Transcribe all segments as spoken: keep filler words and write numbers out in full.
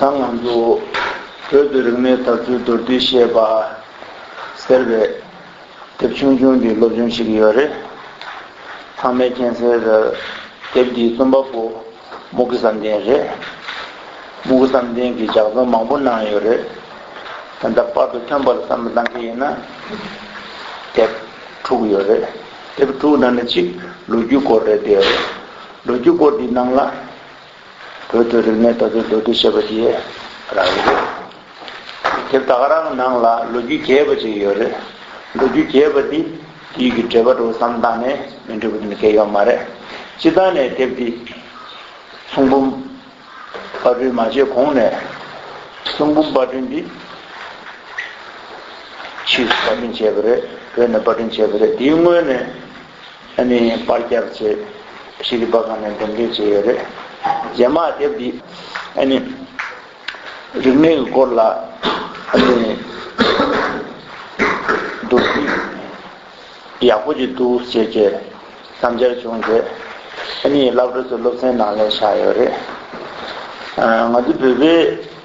ད་ང་ཚོ་བོད་དུ་རིག་གནས་དར་ཚུལ་མདོར་བསྡུས་བཤད་པ་ཟེར་བའི་དེབ་ཆུང་ཆུང་འདི་སློབ་སྦྱོང་བྱེད་ཀྱི་ཡོད་རེད། ཚང་མས་མཁྱེན་གསལ་ལྟར་དེབ་འདིའི་རྩོམ་པ་པོ་སྨུག་གི་བསམ་གཏན་རེད། སྨུག་གི་བསམ་གཏན་གྱིས་ལྗགས་རྩོམ་མང་པོ་གནང་ཡོད་རེད། ད་ལྟ་པར་དུ་ཐོན་པ་ལ་བསམ་བློ་བཏང་གི་ཡིན་ན་དེབ་དྲུག་ཡོད་རེད། དེབ་དྲུག་ནང་ནས་གཅིག་ལོ་རྒྱུས་སྐོར་རེད་བསྡད་ཡོད་རེད། ལོ་རྒྱུས་སྐོར་འདིའི་ནང་ལ་བོད་དུ་རིག་གནས་དར་ཚུལ་མདོར་བསྡུས་བཤད་པ་དེ་རག་གི་རེད། དེབ་ད་ག་རང་ནང་ལ་ལོ་རྒྱུས་རྒྱས་པ་ཅིག་ཡོད་རེད། ལོ་རྒྱུས་རྒྱས་པ་འདི་དེའི་གི་འགྲེལ་པ་འདྲ་བོ་བསམ་བཏང་ནས་མི་འགྲིག་པ་དེ་འདྲ་གང་ཡང་ཡོད་མ་རེད། སྤྱིར་བཏང་ནས་དེབ་འདི་ཚོང་འབུམ་པར་སྐྲུན་མ་བྱས་གོང་ནས་ཚོང་འབུམ་པར་སྐྲུན་འདི་ཕྱིས་སུ་པར་སྐྲུན་བྱས་པ་རེད། བོད་ནས་པར་སྐྲུན་བྱས་པ་རེད། དེའི་སྔོན་ནས་ཨ་ནི་པར་རྒྱག་བྱས་ཤེས་རིག་པ་ཁང་ནས་འདེམས་སྒྲུག་བྱས་ཡོད་རེད། རྗེས་མ་དེབ་འདི་ཨ་ནི་རིག་གནས་ཀྱི་སྐོར་ལ་ཨ་ནི་མདོར་བསྡུས་ཡག་པོ་ཅིག་འདུག་ཅེས་བྱས་བསམ་འཆར་བྱུང་རྗེས་ཨ་ནི་སློབ་གྲྭ་ཚོའི་སློབ་ཚན་ནང་ལ་བཞག་ཡོད་རེད། ཨ་ང་ཚོ་བོད་པའི་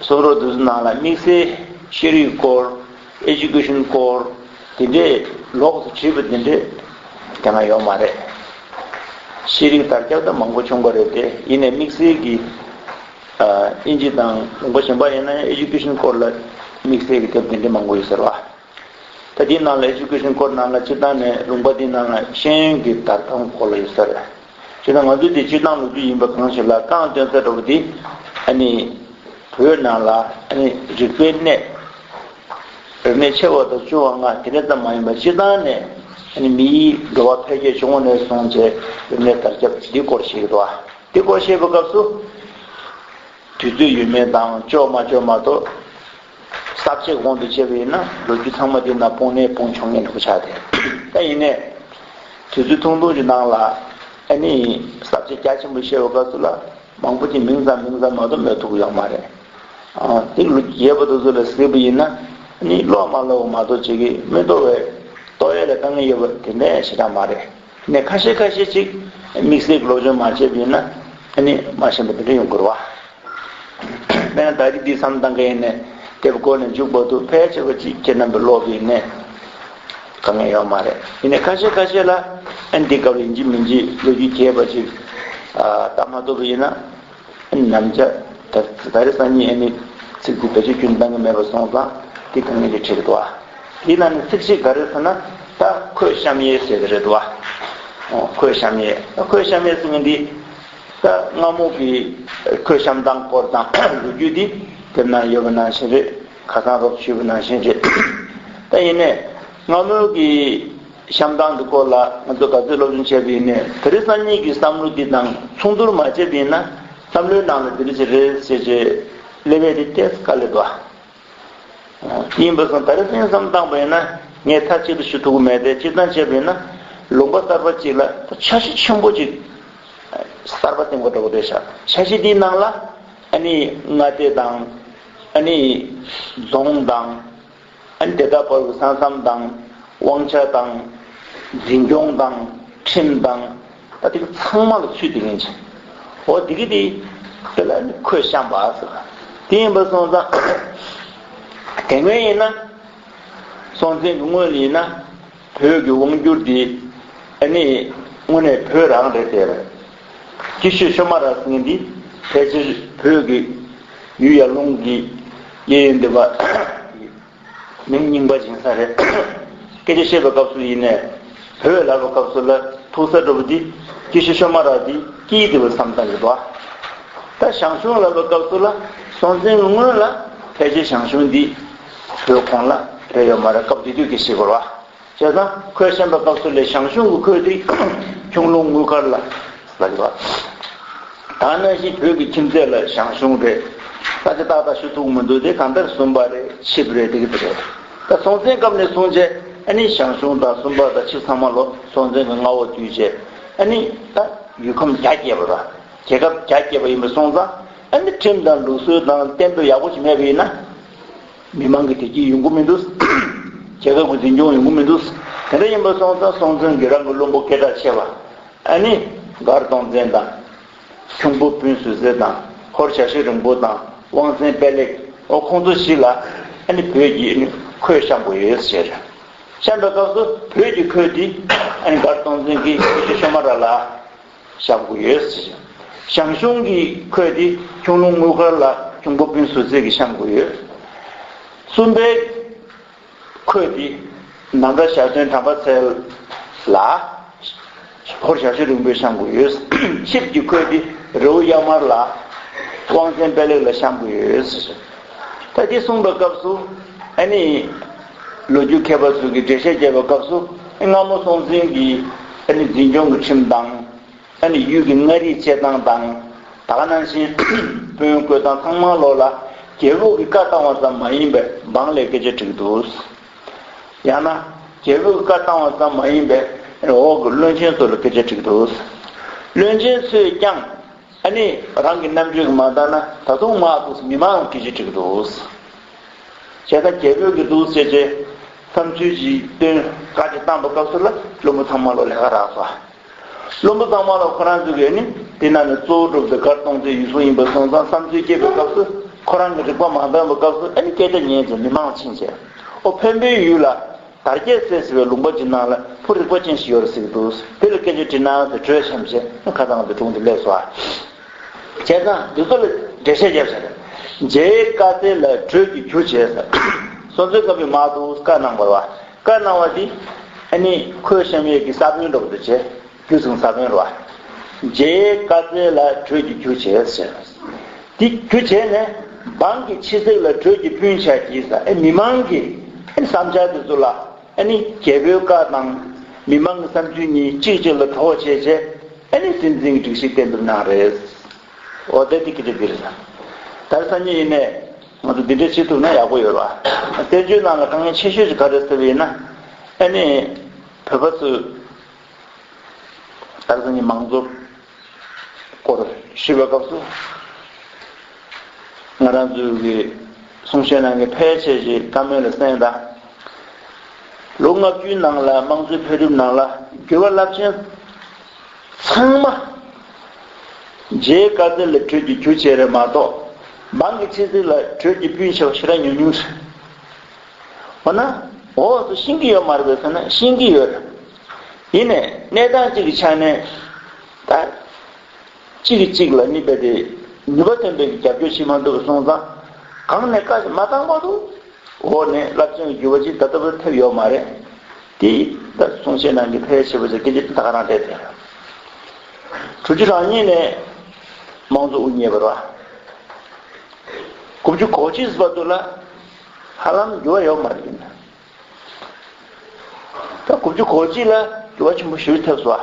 གསུང་རབ་འདི་ཚོ་ནང་ལ་དམིགས་བསལ་ཤེས་རིག་སྐོར། ཨེ་ཌུ་ཀེ་ཤན་སྐོར་དེ་འདྲས་ལོགས་སུ་བྲིས་པ་དེ་འདྲས་དེ་སྔ་ཡོད་མ་རེད། ཤེས་རིག་དར་ཁྱབ་ད་མང་པོ་བྱུང་བ་རེད་དེ། ཡིན་ནའི་དམིགས་བསལ་གྱི་ཨ་དབྱིན་ཇི་དང་ལུང་པ་གཞན་པ་ཡིན་ན་ཡང་ཨེ་ཌུ་ཀེ་ཤན་སྐོར་ལ་དམིགས་བསལ་གྱི་དེབ་དེ་འདྲས་མང་པོ་ཡོད་ཟེར་བ། ད་དེའི་ནང་ལ་ཨེ་ཌུ་ཀེ་ཤན་སྐོར་ནང་ལ་སྤྱིར་བཏང་ནས་ལུང་པ་དེའི་ནང་ལ་ཤེས་ཡོན་གྱི་དར་ཁྱབ་སྐོར་ལ་ཡོད་ས་རེད། སྤྱིར་བཏང་ང་ཚོ་དེ་སྤྱིར་བཏང་ལོ་རྒྱུས་ཡིན་པ་གང་ཞིག་ལ་རྐང་སྟོན་ས་འདྲ་བོ་དེ་ཨ་ནི་བོད་ནང་ལ་ཨ་ནི་རིག་པའི་གནས། རིག་གནས་ཆེ་བ་དང་ཆུང་བ་ལྔ་དེ་འདྲ་ཙམ་མ་ཡིན་པར་སྤྱིར་བཏང་ནས་ཨ་ནི་མིའི་འགྲོ་བ་འཕེལ་རྒྱས་བྱུང་བ་ནས་བཟུང་བྱས་རིག་གནས་དར་ཁྱབ་འདི་སྐོར་བཤད་ཀྱི་འདུག་ཨ། འདི་སྐོར་བཤད་པའི་སྐབས་སུ་དུས་ཚོད་ཡོད་མེད་དང་ལྕོགས་མ་ལྕོགས་མ་གཏོགས་ས་བཅད་དབང་དུ་བྱས་པ་ཡིན་ན་ལོ་རྒྱུས་ཚང་མ་འདི་ན་སྤུངས་ནས་སྤུངས་ཆོག་མཁན་འདྲ་པོ་ཆགས་ཏེ། ད་ཡིན་ནའི་དུས་ཚོད་ཐུང་ཐུང་གི་ནང་ལ་ཨ་ནི་ས་བཅད་རྒྱ་ཆེན་པོ་བཤད་པའི་སྐབས་སུ་ལ་མང་པོ་ཅིག་མིང་ཙམ་མིང་ཙམ་མ་གཏོགས་སྨོས་ཐུབ་ཀྱི་ཡོད་མ་རེད། ཨ་དེ་ལོ་རྒྱས་པ་དེ་ཚོ་ལ་གཟིགས་པ་ཡིན་ན་ཨ་ནི་ཀློག་མ་ཀློག་མ་གཏོགས་བྱེད་ཀྱི་མི་འདུག་པས། རྟོགས་ཡས་ལ་དཀའ་ངལ་ཡོད་པ་དེ་འདྲ་ཞེ་དྲག་མ་རེད། ནས་ཁ་ཤས་ཁ་ཤས་ཅིག་དམིགས་བསལ་གྱི་སློབ་སྦྱོང་མ་བྱས་པ་ཡིན་ན་ཨ་ནི་མ་ཤེས་པ་དེ་འདྲ་ཡོང་གི་རེད་བ། དཔེར་ན་ད་རེས་འདི་བསམ་བཏང་མཁན་ཡིན་ནའི་དེབ་འགོ་ནས་མཇུག་བར་དུ་ཕལ་ཆེ་བ་ཅིག་ཁྱེད་རྣམ་པས་ཀློག་པ་ཡིན་ནའི་དཀའ་ངལ་ཡོད་མ་རེད། ཡིན་ནའི་ཁ་ཤས་ཁ་ཤས་ལ་ཨ་ནི་འདི་སྐབས་ཡིན་གཅིག་མིན་གཅིག་ལོ་རྒྱུས་རྒྱས་པ་ཅིག་ཨ་ལྟ་མ་ཐུབ་པ་ཡིན་ན། ནམ་ཆ་ད་ད་རེས་སང་ཉིན་ཨ་ནི་ཚིག་འདི་བེད་སྤྱོད་རྒྱུན་གཏན་གྱི་མེད་པ་སོང་ཙང་འདི་དཀའ་ངལ་ཅིག་འཕྲད་ཀྱི་འདུག་ཨ། དེའི་ནང་ནས་ཚིག་གཅིག་ག་རེ་ཟེར་ན་ད་ཁོད་བཤམས་ཡས་ཟེར་གྱི་རེད་འདུག་ཨ། ཨོ་ཁོད་བཤམས་ཡས། ད་ཁོད་བཤམས་ཡས་ཟེར་མཁན་འདི་ད་སྔ་མོ་གི་ཁོད་བཤམས་སྟངས་སྐོར་དང་ལོ་རྒྱུས་འདི་དེབ་ནང་ཡོད་པ་ནང་བཞིན་རེད། ཁ་སང་རོབ་ཞུས་པ་ནང་བཞིན་རེད། ད་ཡིན་ནའི་སྔ་མོ་གི་བཤམས་སྟངས་འདི་སྐོར་ལ་ང་ཚོ་ག་ཚོད་སློབ་སྦྱོང་བྱས་པ་ཡིན་ནའི་དེ་རིང་སང་ཉིན་གྱི་བསམ་བློ་འདི་དང་མཚུངས་བསྡུར་མ་བྱས་པ་ཡིན་ན་བསམ་བློའི་ནང་ལ་འདི་འདྲ་ཞིག་རེད་ཟེར་བྱས་སླེབས་ཡས་དེ་ཏོག་ཙམ་དཀའ་ལས་འདུག་ཨ། ཡིན་པ་སོང་ད་རེས་སེམས་བསམ་བཏང་པ་ཡིན་ན་ངས་མཐའ་གཅིག་ཏུ་ཞུ་ཐུབ་ཀྱི་མེད་དེ། སྤྱིར་བཏང་བྱས་པ་ཡིན་ན་ལུང་པ་གསར་པ་གཅིག་ལ་འཆར་གཞི་ཆེན་པོ་གཅིག་གསར་པ་བཏིང་དགོས་འདྲ་པོ་རེད་ཤག་འཆར་གཞི་འདིའི་ནང་ལ་ཨ་ནི་མངའ་སྡེ་དང་ཨ་ནི་རྫོང་དང་། ཨ་ནི་དེ་དག་བར་གྱི་ས་མཚམས་དང་། དབང་ཆ་དང་། འཛིན་སྐྱོང་དང་། ཁྲིམས་དང་། ད་དེ་ག་ཚང་མ་ལ་ཚུད་བསྡད་མཁན་ཅིག་འོ་དེ་གི་དེ་དེ་ལ་ནི་ཁོད་བཤམས་པ་ཟེར། དེ་ཡིན་པ་སོང་ཙང་དེ་སྔོན་ཡིན་ན་སྲོང་བཙན་གྱི་སྔོན་ལ་ཡིན་ན་བོད་ཀྱི་དབང་བསྒྱུར་དེ་ཨ་ནི་དངོས་གནས་བོད་རང་རེད་དེ། སྐྱིད་ཤོད་ཤོ་མ་ར་ཟེར་མཁན་དེ་ཕལ་ཆེར་བོད་ཀྱི་ཡུལ་ཡར་ཀླུང་གི་གཡས་གཡོན་འདི་པ། མིང་རྙིང་པ་ཅིག་ཡིན་ས་རེད། སྐད་ཆ་བཤད་པའི་སྐབས་སུ་ཡིན་ནའི་བོད་ལབ་པའི་སྐབས་སུ་ལ་ཐུག་ས་འདྲ་པོ་འདི་སྐྱིད་ཤོད་ཤོ་མ་ར་འདི་སྐྱིད་འདི་པ་བསམ་བཏང་གི་འདུག་ད་ཞང་ཞུང་ལབ་པའི་སྐབས་སུ་ལ་སྲོང་བཙན་གྱི་སྔོན་ལ་ཕལ་ཆེར་ཞང་ཞུང་འདི་བོད་ཁོངས་ལ་རེད་ཡོད་མ་རེད། སྐབས་དེ་དུས་ཀྱི་ཤེས་དགོས་རེད་བ། བྱས་ཙང་ཁོད་བཤམས་པའི་སྐབས་སུ་ལས་ཞང་ཞུང་གི་ཁོད་དེ་ཁྱུང་ལུང་དངུལ་མཁར་ལ་ལ་ཡོད། ད་ནང་བཞིན་བོད་ཀྱི་ཁྱིམ་མཚེས་ལ་ཞང་ཞུང་རེད། ད་ཅི་ཏག་ཏག་ཞུ་ཐུབ་མི་འདུག་དེ་གང་ལྟར་སུམ་པ་རེད། ཆིབས་རེད། དེ་གི་དེ་རེད། ད་སྲོང་བཙན་སྐབས་ནས་བཟུང་བྱས་ཨ་ནི་ཞང་ཞུང་དང་སུམ་པ་དང་ཆིབས་ཚང་མ་ལོ་སྲོང་བཙན་གྱི་མངའ་འོག་བསྡུས་བྱས་ཨ་ནི་ད་ཡུལ་ཁམས་རྒྱ་བསྐྱེད་པ་དང་རྒྱལ་ཁབ་རྒྱ་བསྐྱེད་པ་ཡིན་པ་སོང་ཙང་ཨ་ནི་ཁྲིམས་དང་ལུགས་སྲོལ་དང་གཏན་འབེབས་ཡག་པོ་ཞིག་མེད་པ་ཡིན་ན། མི་མང་གི་བདེ་སྐྱིད་ཡོང་གི་མི་འདུག་རྒྱལ་ཁབ་ཀྱི་འཛིན་སྐྱོང་ཡོང་གི་མི་འདུག་དེ་འདྲ་ཡིན་པ་སོང་ཙང་སྲོང་བཙན་གྱིས་རང་གི་བློན་པོ་སྐད་གྲགས་ཆེ་བ་ཨ་ནི་མགར་སྟོང་བཙན་དང་། ཁྱུང་པོ་སྤུན་བསོད་ཟེར་དང་ཧོར་བྱ་ཤིང་རིང་པོ་དང་ དབང་བཙན་དཔལ་ལེགས། འོ་ཁོང་ཚོ་བཞི་ལ་ཨ་ནི་བོད་ཀྱི་ཨ་ནི་ཁོས་བཤམས་དགོས་ཡོད་ཟེར། བཤམས་པའི་སྐབས་སུ་བོད་ཀྱི་ཁོས་དེ་ཨ་ནི་མགར་སྟོང་བཙན་གྱིས་སྐུ་ཞབས་ཤོ་མ་ར་ལ་བཤམས་དགོས་ཡོད་ཟེར། ཞང་ཞུང་གི་ཁོས་དེ་ཁྱུང་ལུང་དངུལ་མཁར་ལ་ཁྱུང་པོ་སྤུན་ཟུར་བརྩེགས་ཀྱིས་བཤམས་དགོས་ཡོད། སུམ་པའི་ཁོས་དེ་ནམ་ར་ཞག་སྟོན་དམ་པ་ཚལ་ལ་ཧོར་ཞྭ་ཤོད་རིང་པོས་བཤམས་དགོས་ཡོད། ཆིབས་ཀྱི་ཁོས་དེ་རི་བོ་གཡའ་དམར་ལ་དབང་བཙན་དཔལ་ལེགས་ལ་བཤམས་དགོས་ཡོད། ད་དེ་གསུངས་པའི་སྐབས་སུ་ཨ་ནི་ལོ་རྒྱུས་མཁས་པ་ཚོ་གིས་འགྲེལ་བཤད་བརྒྱབ་པའི་སྐབས་སུ་སྔ་མོ་སྲོང་བཙན་གྱི་ཨ་ནི་འཛིན་སྐྱོང་གི་ཁྲིམས་དང་། ཨ་ནི་ཡུལ་གྱི་མངའ་རིས་བཅད་སྟངས་དང་། ད་ག་ནང་བཞིན་དཔོན་བསྐོས་སྟངས་ཚང་མ་ལོག་ལ་རྒྱལ་པོ་གི་བཀའ་བཏང་བ་ཙམ་མ་ཡིན་པའི་འབངས་ལ་སྐད་ཆ་དྲིས་འདུག། ཡང་ན་རྒྱལ་པོ་གི་བཀའ་བཏང་བ་ཙམ་མ་ཡིན་པའི་འོག་གི་བློན་ཆེན་ཚོ་ལ་སྐད་ཆ་དྲིས་འདུག། བློན་ཆེན་ཚོས་ཀྱང་ཨ་ནི་རང་གི་རྣམ་དཔྱོད་ཀྱིས་མ་བལྟས་ན་ད་དུང་མང་དུ་མི་མང་ལ་སྐད་ཆ་དྲིས་འདུག། བྱས་ཙང་རྒྱལ་པོ་གིས་འདུག་ཟེར་བྱས་བསམ་ཚུལ་ཅིག་བཏོན། བཀའ་ཅིག་བཏང་པའི་སྐབས་སུ་ལ་བློན་པོ་ཚང་མ་ལོག་ལས་ཀ་རག་སོང་། བློན་པོ་ཚང་མ་ལོག་ཁོ་རང་ཚོ་གིས་ནི་དེ་ནང་ནས་གཙོ་བོ་གྲུབ་སྟེ་མགར་སྟོང་བཙན་ཡུལ་སྲུང་ཡིན་པ་སོང་ཙང་བསམ་ཚུལ་སྐྱེས་པའི་སྐབས་སུ་ཁོ་རང་གི་རིག་པ་མ་འདང་བའི་སྐབས་སུ་ཨ་ནི་སྐད་ཆ་ཉན་ཚེ་མི་མང་ཕྱིན་བྱས། ཨོ་འཕན་པོའི་ཡུལ་ལ་དར་རྒྱས་ཟེར་ཟེར་བའི་ལུང་པ་ཅིག་ནང་ལ་བུ་རིག་པ་ཅན་ཞིག་ཡོད་རེད་ཟེར་གྱི་འདུག། དེ་ལ་སྐད་ཆ་དྲིས་ན་ཟེར་གྲོས་འཆམ་བྱས་ཁ་སང་དེ་དྲུང་དུ་སླེབས་སོང་། བྱས་ཙང་འདི་ཚོ་ལ་འགྲེལ་བཤད་བརྒྱབ་ཟེར། མཇལ་བཀའ་སྩལ་ལ་གྲོས་ཀྱི་རྒྱུ་བྱས་ཟེར། སྲོང་བཙན་སྒམ་པོས་མར་འདུག་བཀའ་གནང་བ་རེད་བ། བཀའ་གནང་བ་འདི་ཨ་ནི་ཁོས་བཤམས་ཡས་ཀྱི་ས་བོན་འདྲ་པོ་འདུག་བྱས། རྒྱུ་ཚང་ས་བོན་རེད་བ། མཇལ་བཀའ་སྩལ་ལ་གྲོས་ཀྱི་རྒྱུ་བྱས་ཟེར། འདི་རྒྱུ་བྱས་ནས་འབངས་ཀྱི་ཆེ་ཚིག་ལ་གྲོས་ཀྱི་སྤུན་ཆ་གྱིས་ཟེར། ཨེ་མི་མང་གི་ཨེ་བསམ་འཆར་འདི་ཚོ་ལ་ཨ་ནི་རྒྱལ་པོའི་བཀའ་དང་མི་མང་གི་བསམ་ཚུལ་གཉིས་གཅིག་གཅིག་ལ་གྲོགས་བྱས་བྱས་ཨ་ནི་སྲིད་འཛིན་གྱི་སྒྲིག་གཞི་གཏན་འབེབས་གནང་རེད། འོ་དེ་འདི་སྐད་ཆ་འདི་རེད། ད་རེས་སང་ཉིན་ཡིན་ནས་ང་ཚོ་འདི་འདྲ་བྱེད་ཐུབ་ན་ཡག་པོ་ཡོད་རེད་བ། བཙན་བྱོལ་ནང་ལ་དཀའ་ངལ་ཆེ་ཤོས་ཅིག་ག་རེ་ཟེར་བ་ཡིན་ན་ཨ་ནི་བོད་པ་ཚོས་ད་རེས་སང་ཉིན་མང་གཙོ་སྐོར་ཞུས་པའི་སྐབས་སུ་ང་རང་ཚོའི་གི་གསུང་བཤད་གནང་མཁན་ཕལ་ཆེར་ཅིག་བཀའ་མོལ་ལ་གསན་དང་། ལོ་ལྔ་བཅུའི་ནང་ལ་དམངས་གཙོའི་འཕེལ་རིམ་ནང་ལ་འགྱུར་བ་རླབས་ཆེན་ཚང་མ་མཇལ་བཀའ་སྩལ་ལ་གྲོས་ཀྱི་རྒྱུ་བྱས་རེད་མ་གཏོགས་འབངས་ཀྱི་ཆེ་ཚིག་ལ་གྲོས་ཀྱི་སྤུན་ཆ་བ་ཞེ་དྲག་ཉུང་ཉུང་རེད། འོ་ན་འོ་ཚོ་ཤེས་ཀྱི་ཡོད་མ་རེད་པས་ཟེར་ན་ཤེས་ཀྱི་ཡོད་རེད། ཡིན་ནའི་གནས་སྟངས་གཅིག་གི་ཆ་ནས་ད་གཅིག་གིས་གཅིག་ལ་ནི་རྦད་དེ་ནུས་པ་ཐོན་པའི་རྒྱབ་སྐྱོར་བྱེད་མ་ཐུབ་པ་སོང་ཙང་གང་ནས་བཀའ་ཞིག་མ་བཏང་བར་དུ་འོག་ནས་རླབས་ཆེན་གྱི་འགྱུར་བ་ཅིག་ད་ལྟ་བར་ཐེབས་ཡོད་མ་རེད། དེ་ད་གསུང་བཤད་གནང་མཁན་ཕལ་ཆེ་བ་ཅིག་སྐད་ཆ་དེ་ད་ག་རང་རེད་དེ། གྲུབ་ཆུ་རང་ཉིད་ནས་དམངས་གཙོ་དབུ་བརྙེས་པ་རེད་བ། དགུ་བཅུ་གོ་གཅིག་བར་དུ་ལ་ཧ་ལམ་འགྱུར་བ་ཡོད་མ་རེད། ད་དགུ་བཅུ་གོ་གཅིག་ལ་འགྱུར་བ་ཆེན་པོ་ཞིག་ཐེབས་སོང་།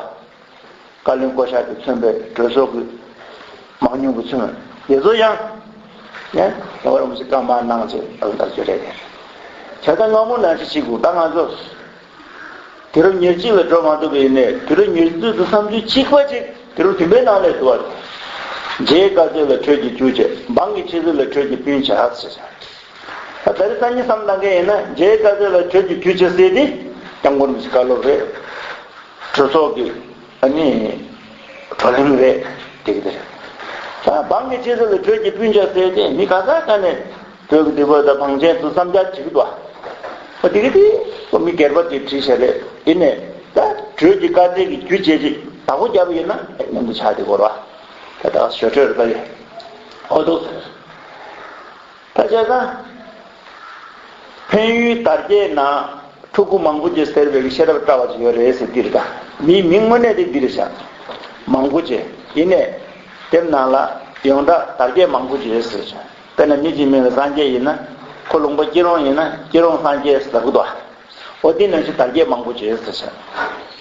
བཀའ་བློན་བསྐོ་བཞག་གིས་མཚོན་པའི་གྲོས་ཚོགས་ཀྱི་མང་ཉུང་གིས་མཚོན། དེ་ཚོ་ཡང་ཡང་རྒྱལ་བ་རིན་པོ་ཆེ་བཀའ་མར་གནང་བྱས་ཨ་ལ་ད་བརྗོད་རེད་དེ། བྱས་ཙང་སྔ་མོ་ནང་བཞིན་བྱེད་དགོས། ད་ང་ཚོ་དུས་རབས་ཉེར་གཅིག་ལ་འགྲོ་མ་ཐུབ་པ་ཡིན་ནའི་དུས་རབས་ཉེར་གཅིག་ཏུ་བསམ་ཚུལ་གཅིག་པ་ཅིག་དུས་རབས་བདུན་པའི་ནང་ལ་འདུག་བ། མཇལ་བཀའ་སྩལ་ལ་གྲོས་ཀྱི་རྒྱུ་བྱས། འབངས་ཀྱི་ཆེ་ཚིག་ལ་གྲོས་ཀྱི་སྤུན་བྱ་ཟེར། ད་ད་རེས་སང་ཉིན་བསམ་བློ་བཏང་མཁན་ཡིན་ན་མཇལ་བཀའ་སྩལ་ལ་གྲོས་ཀྱི་རྒྱུ་བྱས་ཟེར་དེ་སྐྱབས་མགོན་རིན་པོ་ཆེའི་བཀའ་སློབ་རེད། གྲོས་ཚོགས་ཀྱི་ཨ་ནི་བགྲོ་གླེང་རེད། དེ་གི་དེ་རེད། ད་འབངས་ཀྱི་ཆེ་ཚིག་ལ་གྲོས་ཀྱི་སྤུན་བྱ་ཟེར་དེ་མི་ག་ས་ག་ནས་བོད་ཀྱི་སྡེ་པ་དང་བང་ཆེན་ཚོ་བསམ་འཆར་བྱེད་ཀྱི་འདུག་བ། དེ་གི་དེ་མི་སྒེར་པ་དེ་བྲིས་བྱས་རེད། ཡིན་ནའི་ད་གྲོས་ཀྱི་བཀའ་སྩལ་གྱི་རྒྱུ་བྱས་ཅིག་བདག་པོ་བརྒྱབ་པ་ཡིན་ན་མཉམ་དུ་ཆགས་དེ་གོ་ར། ད་ད་ཞོ་ཁྲོད་རེད་ད་ཡ། ཨོ་འདུག་ཟེར། ད་བྱས་ཙང་། འཕན་ཡུལ་དར་རྒྱས་ནང་ཕྲུ་གུ་མང་པོ་ཅིག་ཟེར་བའི་ཤེས་རབ་བཀྲ་བ་ཅིག་ཡོད་རེད་ཟེར་འདི་རེད་ད། མིའི་མིང་དངོས་གནས་དེ་འདི་རེད་ཤག། མང་པོ་ཅིག་ཡིན་ནའི། དེབ་ནང་ལ་ཡོངས་གྲགས་དར་རྒྱས་མང་པོ་ཅིག་ཡོད་ཟེར་ཤག། དཔེར་ན་མི་གཅིག་མིང་ལ་སངས་རྒྱས་ཡིན་ན། ཁོ་ལུང་པ་སྐྱིད་རོང་ཡིན་ན་སྐྱིད་རོང་སངས་རྒྱས་ཟེར་གི་འདུག། འོ་དེ་ནང་བཞིན་དར་རྒྱས་མང་པོ་ཅིག་ཡོད་ཟེར་ཤག།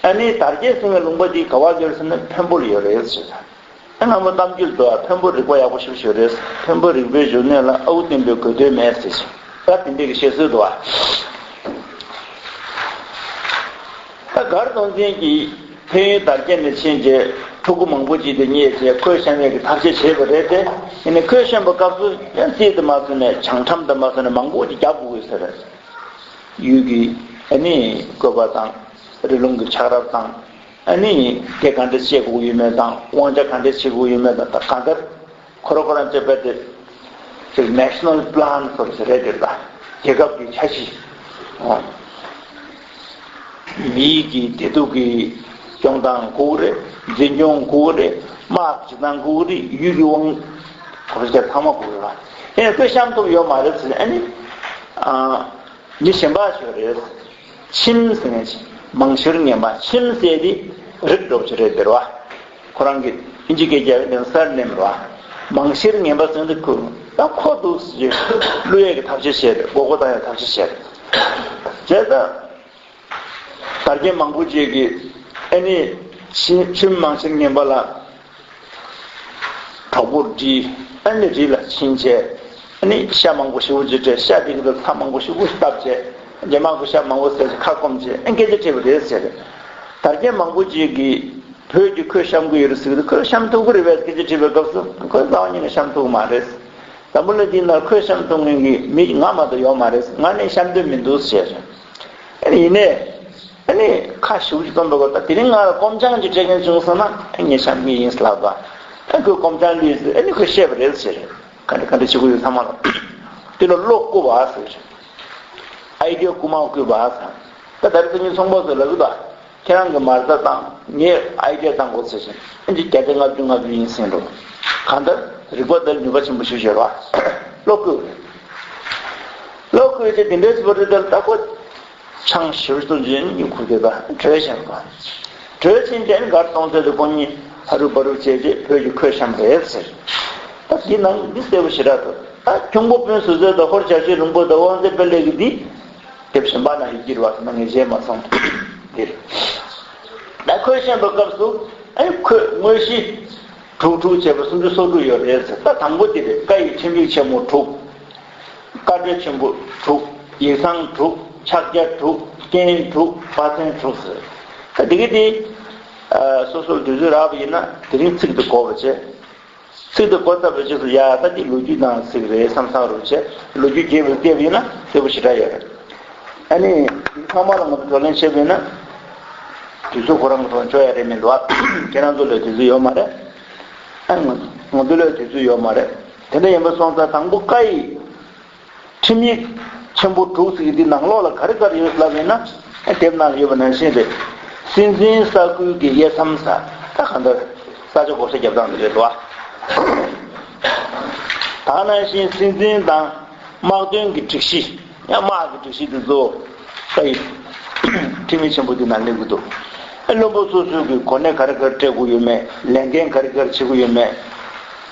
ཨ་ནི་དར་རྒྱས་ཟེར་བའི་ལུང་པ་འདི་ག་བར་ཡོད་ཟེར་ན་འཕན་པོ་ལ་ཡོད་རེད་ཟེར་ཤག། ཨ་སྔ་མོ་གཏམ་རྒྱུད་དུ་འཕན་པོ་རིག་པ་ཡག་པོ་ཞེ་པོ་ཅིག་ཡོད་རེད། འཕན་པོ་རིག་པའི་བཞུགས་གནས་ལ་ཨའུ་བསྟན་པའི་དགོས་དོན་མེད་ཟེར་ཞིང་། ད་དེ་འདྲའི་གི་བཤད་སྲོལ་འདུག་བ། ད་མགར་སྟོང་བཙན་གྱིས་འཕན་ཡུལ་དར་རྒྱས་ནས་ཕྱིན་རྗེས་ཕྲུ་གུ་མང་པོ་ཅིག་དེ་རྙེད་རྗེས་ཁོས་བཤམས་ཡས་ཀྱི་ཐབས་ཤེས་བྱས་པ་རེད་དེ། ཡིན་ནའི་ཁོས་བཤམས་པའི་སྐབས་སུ་ཡང་རྩིས་དུ་མ་སོང་ནས་བྱང་ཁྲམ་དུ་མ་སོང་ནས་མང་པོ་ཅིག་རྒྱག་དགོས་ཀྱི་ཟེར། ཡུལ་གྱི་ཨ་ནི་བཀོད་པ་དང་རི་ལུང་གི་ཆགས་རབས་དང་། ཨ་ནི་དེ་ག་འདྲ་བྱེད་དགོས་ཡོད་མེད་དང་དབང་ཆ་ག་འདྲ་བྱེད་དགོས་ཡོད་མེད་དང་ད་གང་ལྟར་ཁོ་རང་ཁོ་རང་ཅེས་པ་དེ་ དེ་National Plan ཟེར་ཞིག་རེད་དེ། ད་རྒྱལ་ཁབ་ཀྱི་འཆར་གཞི། ཨོ། མི་གི་བདེ་སྡུག་གི་སྐྱོང་སྟངས་དགོས་རེད། འཛིན་སྐྱོང་དགོས་རེད། དམག་བྱེད་སྟངས་དགོས་རེད། ཡུལ་གྱི་དབང་གོ་ས་ཆ་ཚང་མ་དགོས་རེད་བ། ཡིན་ན་ཁོས་བཤམས་ཐུབ་ཡོད་མ་རེད་ཟེར། ཨ་ནི། ཨ། མི་གཞན་པ་ཞིག་རེད། ཁྱིམ་ཟེར་མཁན་ཞིག་མང་ཤོས་ངན་པ། ཁྱིམ་ཟེར་དེ་རིགས་འགྲོ་ཆེ་རེད་དེ་རེད་བ། ཁོ་རང་གི་ཨིན་ཇི་སྐད་རྒྱག་ཡོད་ན་surname རེད་བ། མང་ཤོས་ངན་པ་ཟེར་དུས་ཁོ་ད་ཁོ་འདུག་ཟེར་གྱི་བླུ་ཡས་ཀྱི་ཐབས་ཤེས་བྱས་རེད། མགོ་སྐོར་བཏང་ཡས་ཐབས་ཤེས་བྱས་རེད། བྱས་ཙང་། དར་རྒྱས་མང་པོ་ཅིག་གིས་ཨ་ནི་ཁྱིམ་ཁྱིམ་མང་ཤོས་ངན་པ་ལ་གྲོགས་པོ་བསྒྲིགས། ཨ་ནི་རི་ལ་ཕྱིན་བྱས། ཨ་ནི་ཤ་མང་པོ་ཞེ་པོ་ཅིག་སྤྲད། ཤ་དེ་གི་ཚྭ་མང་པོ་ཞེ་པོ་བཏབ་བྱས། རྒྱ་དམག་གི་ཤ་མང་པོ་བཟས་བྱས་ཁ་སྐོམ་བྱས། ཨ། སྐད་ཆ་དྲིས་པ་རེད་ཟེར། དར་རྒྱས་མང་པོ་ཅིག་གིས་བོད་ཀྱིས་ཁོས་བཤམས་ཀྱི་ཡོད་རེད་ཟེར་གི་འདུག་ཁོས་བཤམས་ཐུབ་ཀྱི་རེད་པས་སྐད་ཆ་དྲིས་པའི་སྐབས་སུ་ཁོས་རྩ་བ་ཉིད་ནས་བཤམས་ཐུབ་ཀྱི་མ་རེད། འཛམ་བུ་གླིང་འདི་ནང་ཁོས་བཤམས་ཐུབ་མཁན་གྱི་མི་ང་མ་གཏོགས་ཡོད་མ་རེད། ང་ནི་བཤམས་འདོད་མི་འདུག་ཟེར། ཨ་ནི་ཡིན་ནའི། ཨ་ནི་ཁ་ཞེ་པོ་ཅིག་སྐོམ་པའི་སྐབས། ད་དེ་རིང་ང་ལ་སྐོམ་ཆང་ཅིག་སྤྲད་མཁན་བྱུང་སོང་ན། ཨ། ངས་བཤམས་ཀྱི་ཡིན་ལབ་པ། ཨ། ཁོས་སྐོམ་ཆང་བླུགས་ཟེར། ཨ་ནི་ཁོས་བཤད་པ་རེད་ཟེར། ག་འདྲ་ག་འདྲ་བྱེད་དགོས་ཡོད་ཚང་མ་ལ། དེ་ལ་བློ་བཀོད་པ་ཟེར། ཨའི་ཌི་ཡ་རྐུན་མ་རྐུས་པ་ཟེར། ད་ད་རེས་སང་ཉིན་ཚོང་པ་ཚོ་ལབ་ཀྱི་འདུག་ཁྱེད་རང་གིས་མ་རྩ་བཏང་། ངས་ཨའི་ཌི་ཡ་བཏང་དགོས་ཟེར་བཞིན། ཨ་ནི་བརྒྱ་ཆ་ལྔ་བཅུ་ལྔ་བཅུ་ཡིན་ཟེར་འགྲོ། གང་ལྟར་རིག་པ་དེར་ནུས་པ་ཆེན་པོ་ཞིག་ཡོད་རེད་བ། བློ་བཀོད་རེད། བློ་བཀོད་བྱས་དེ་འདྲའི་བཟོ་འདྲ་དེར་ད་ཁོ་ཆང་ཞེ་པོ་ཅིག་བཏུང་བྱས་ཉིན་ཁུར་དེ་ད་བྲོས་ཕྱིན་པ། བྲོས་ཕྱིན་དེ་ནི་སྒར་གཏོང་ཚད་དུ་ཁོ་གཉིས་ཧ་རུབ་བ་རུབ་བྱས་རྗེས་བོད་ཀྱིས་ཁོས་བཤམས་རེད་ཟེར། ད་འདི་ནང་འདི་གསལ་པོ་ཞེ་དྲག་འདུག་ད་ཁྱུང་པོ་དཔོན་ཟུར་མཛད་དང་ཧོར་བྱ་བྱེད་ལུང་པ་དང་དབང་འདུས་དཔལ་ལེགས་ཀྱི་འདི། དེབ་གཞན་པ་ན་ཡི་གེར་བ་ན་ངས་བརྗེད་མ་སོང་། འདིར། ད་ཁོས་བཤམས་པའི་སྐབས་སུ། ཨ་ནི་ཁོས་དངོས་གཞི་དྲུག་དྲུག་བྱས་པ་སུམ་ཅུ་སོ་དྲུག་ཡོད་རེད་ཟེར། ད་དང་པོ་དེ་རེད། བཀའ་ཡི་ཁྲིམས་ཡིག་ཆེན་མོ་དྲུག་བཀའ་གྲོས་ཆེན་པོ་དྲུག་ཡིག་ཚང་དྲུག་ཕྱག་རྒྱ་དྲུག་རྐྱེན་དྲུག་དཔའ་མཚོན་དྲུག་ཟེར། ད་དེ་གི་དེ། ཨ། སོ་སོར་དུས་ཚོད་རག་པ་ཡིན་ན་དེ་རིང་ཚིག་ཏུ་གོ་བ་བྱས། ཚིག་ཏུ་གོ་ཚར་བའི་རྗེས་སུ་ཡ་ད་འདི་ལོ་རྒྱུས་དང་ཚིག་རེད་བསམ་བསམ་རུ་བྱས། ལོ་རྒྱུས་རྒྱས་པར་བལྟས་པ་ཡིན་ན་གསལ་པོ་ཞེ་དྲག་ཡོད་རེད། ཨ་ནི་ཚང་མ་ལ་ང་ཚོ་བགྲོ་གླེང་བྱས་པ་ཡིན་ན། དུས་ཚོད་ཁོ་རང་གི་ཐོག་འཇོག་ཡ་རེད་མི་འདུག་ཨ། ཁྱེད་རང་ཚོ་ལ་དུས་ཚོད་ཡོད་མ་རེད། ཨ། ང་ང་ཚོ་ལ་དུས་ཚོད་ཡོད་མ་རེད། དེ་འདྲ་ཡིན་པ་སོང་ཙང་དང་པོ་བཀའ་ཡི་ཁྲིམས་ཡིག་ཆེན་པོ་དྲུག་ཟེར་གྱི་འདི་ནང་ལོགས་ལ་ག་རེ་ག་རེ་ཡོད་ལབ་ཡིན་ན། ཨ། དེབ་ནང་ཡོད་པ་ནང་བཞིན་རེད། སྲིད་འཛིན་ས་ཁུལ་གྱི་དབྱེ་མཚམས་ཟེར། ད་གང་ལྟར་ས་ཆ་བགོ་བཤའ་རྒྱབ་སྟངས་འདི་རེད་དོ། ད་ནང་བཞིན་སྲིད་འཛིན་དང་དམག་དོན་གྱི་སྒྲིག་གཞི། ཡང་དམག་གི་སྒྲིག་གཞི་འདི་ཚོ་ད་ཡི་ཁྲིམས་ཡིག་ཆེན་པོ་འདི་ནང་སླེབས་ཀྱི་འདུག་ཨ། བློན་པོ་སོ་སོའི་གི་གོ་གནས་ག་རེ་ག་རེ་སྤྲད་དགོས་ཡོད་མེད། ལས་འགན་ག་རེ་ག་རེ་བྱེད་དགོས་ཡོད་མེད།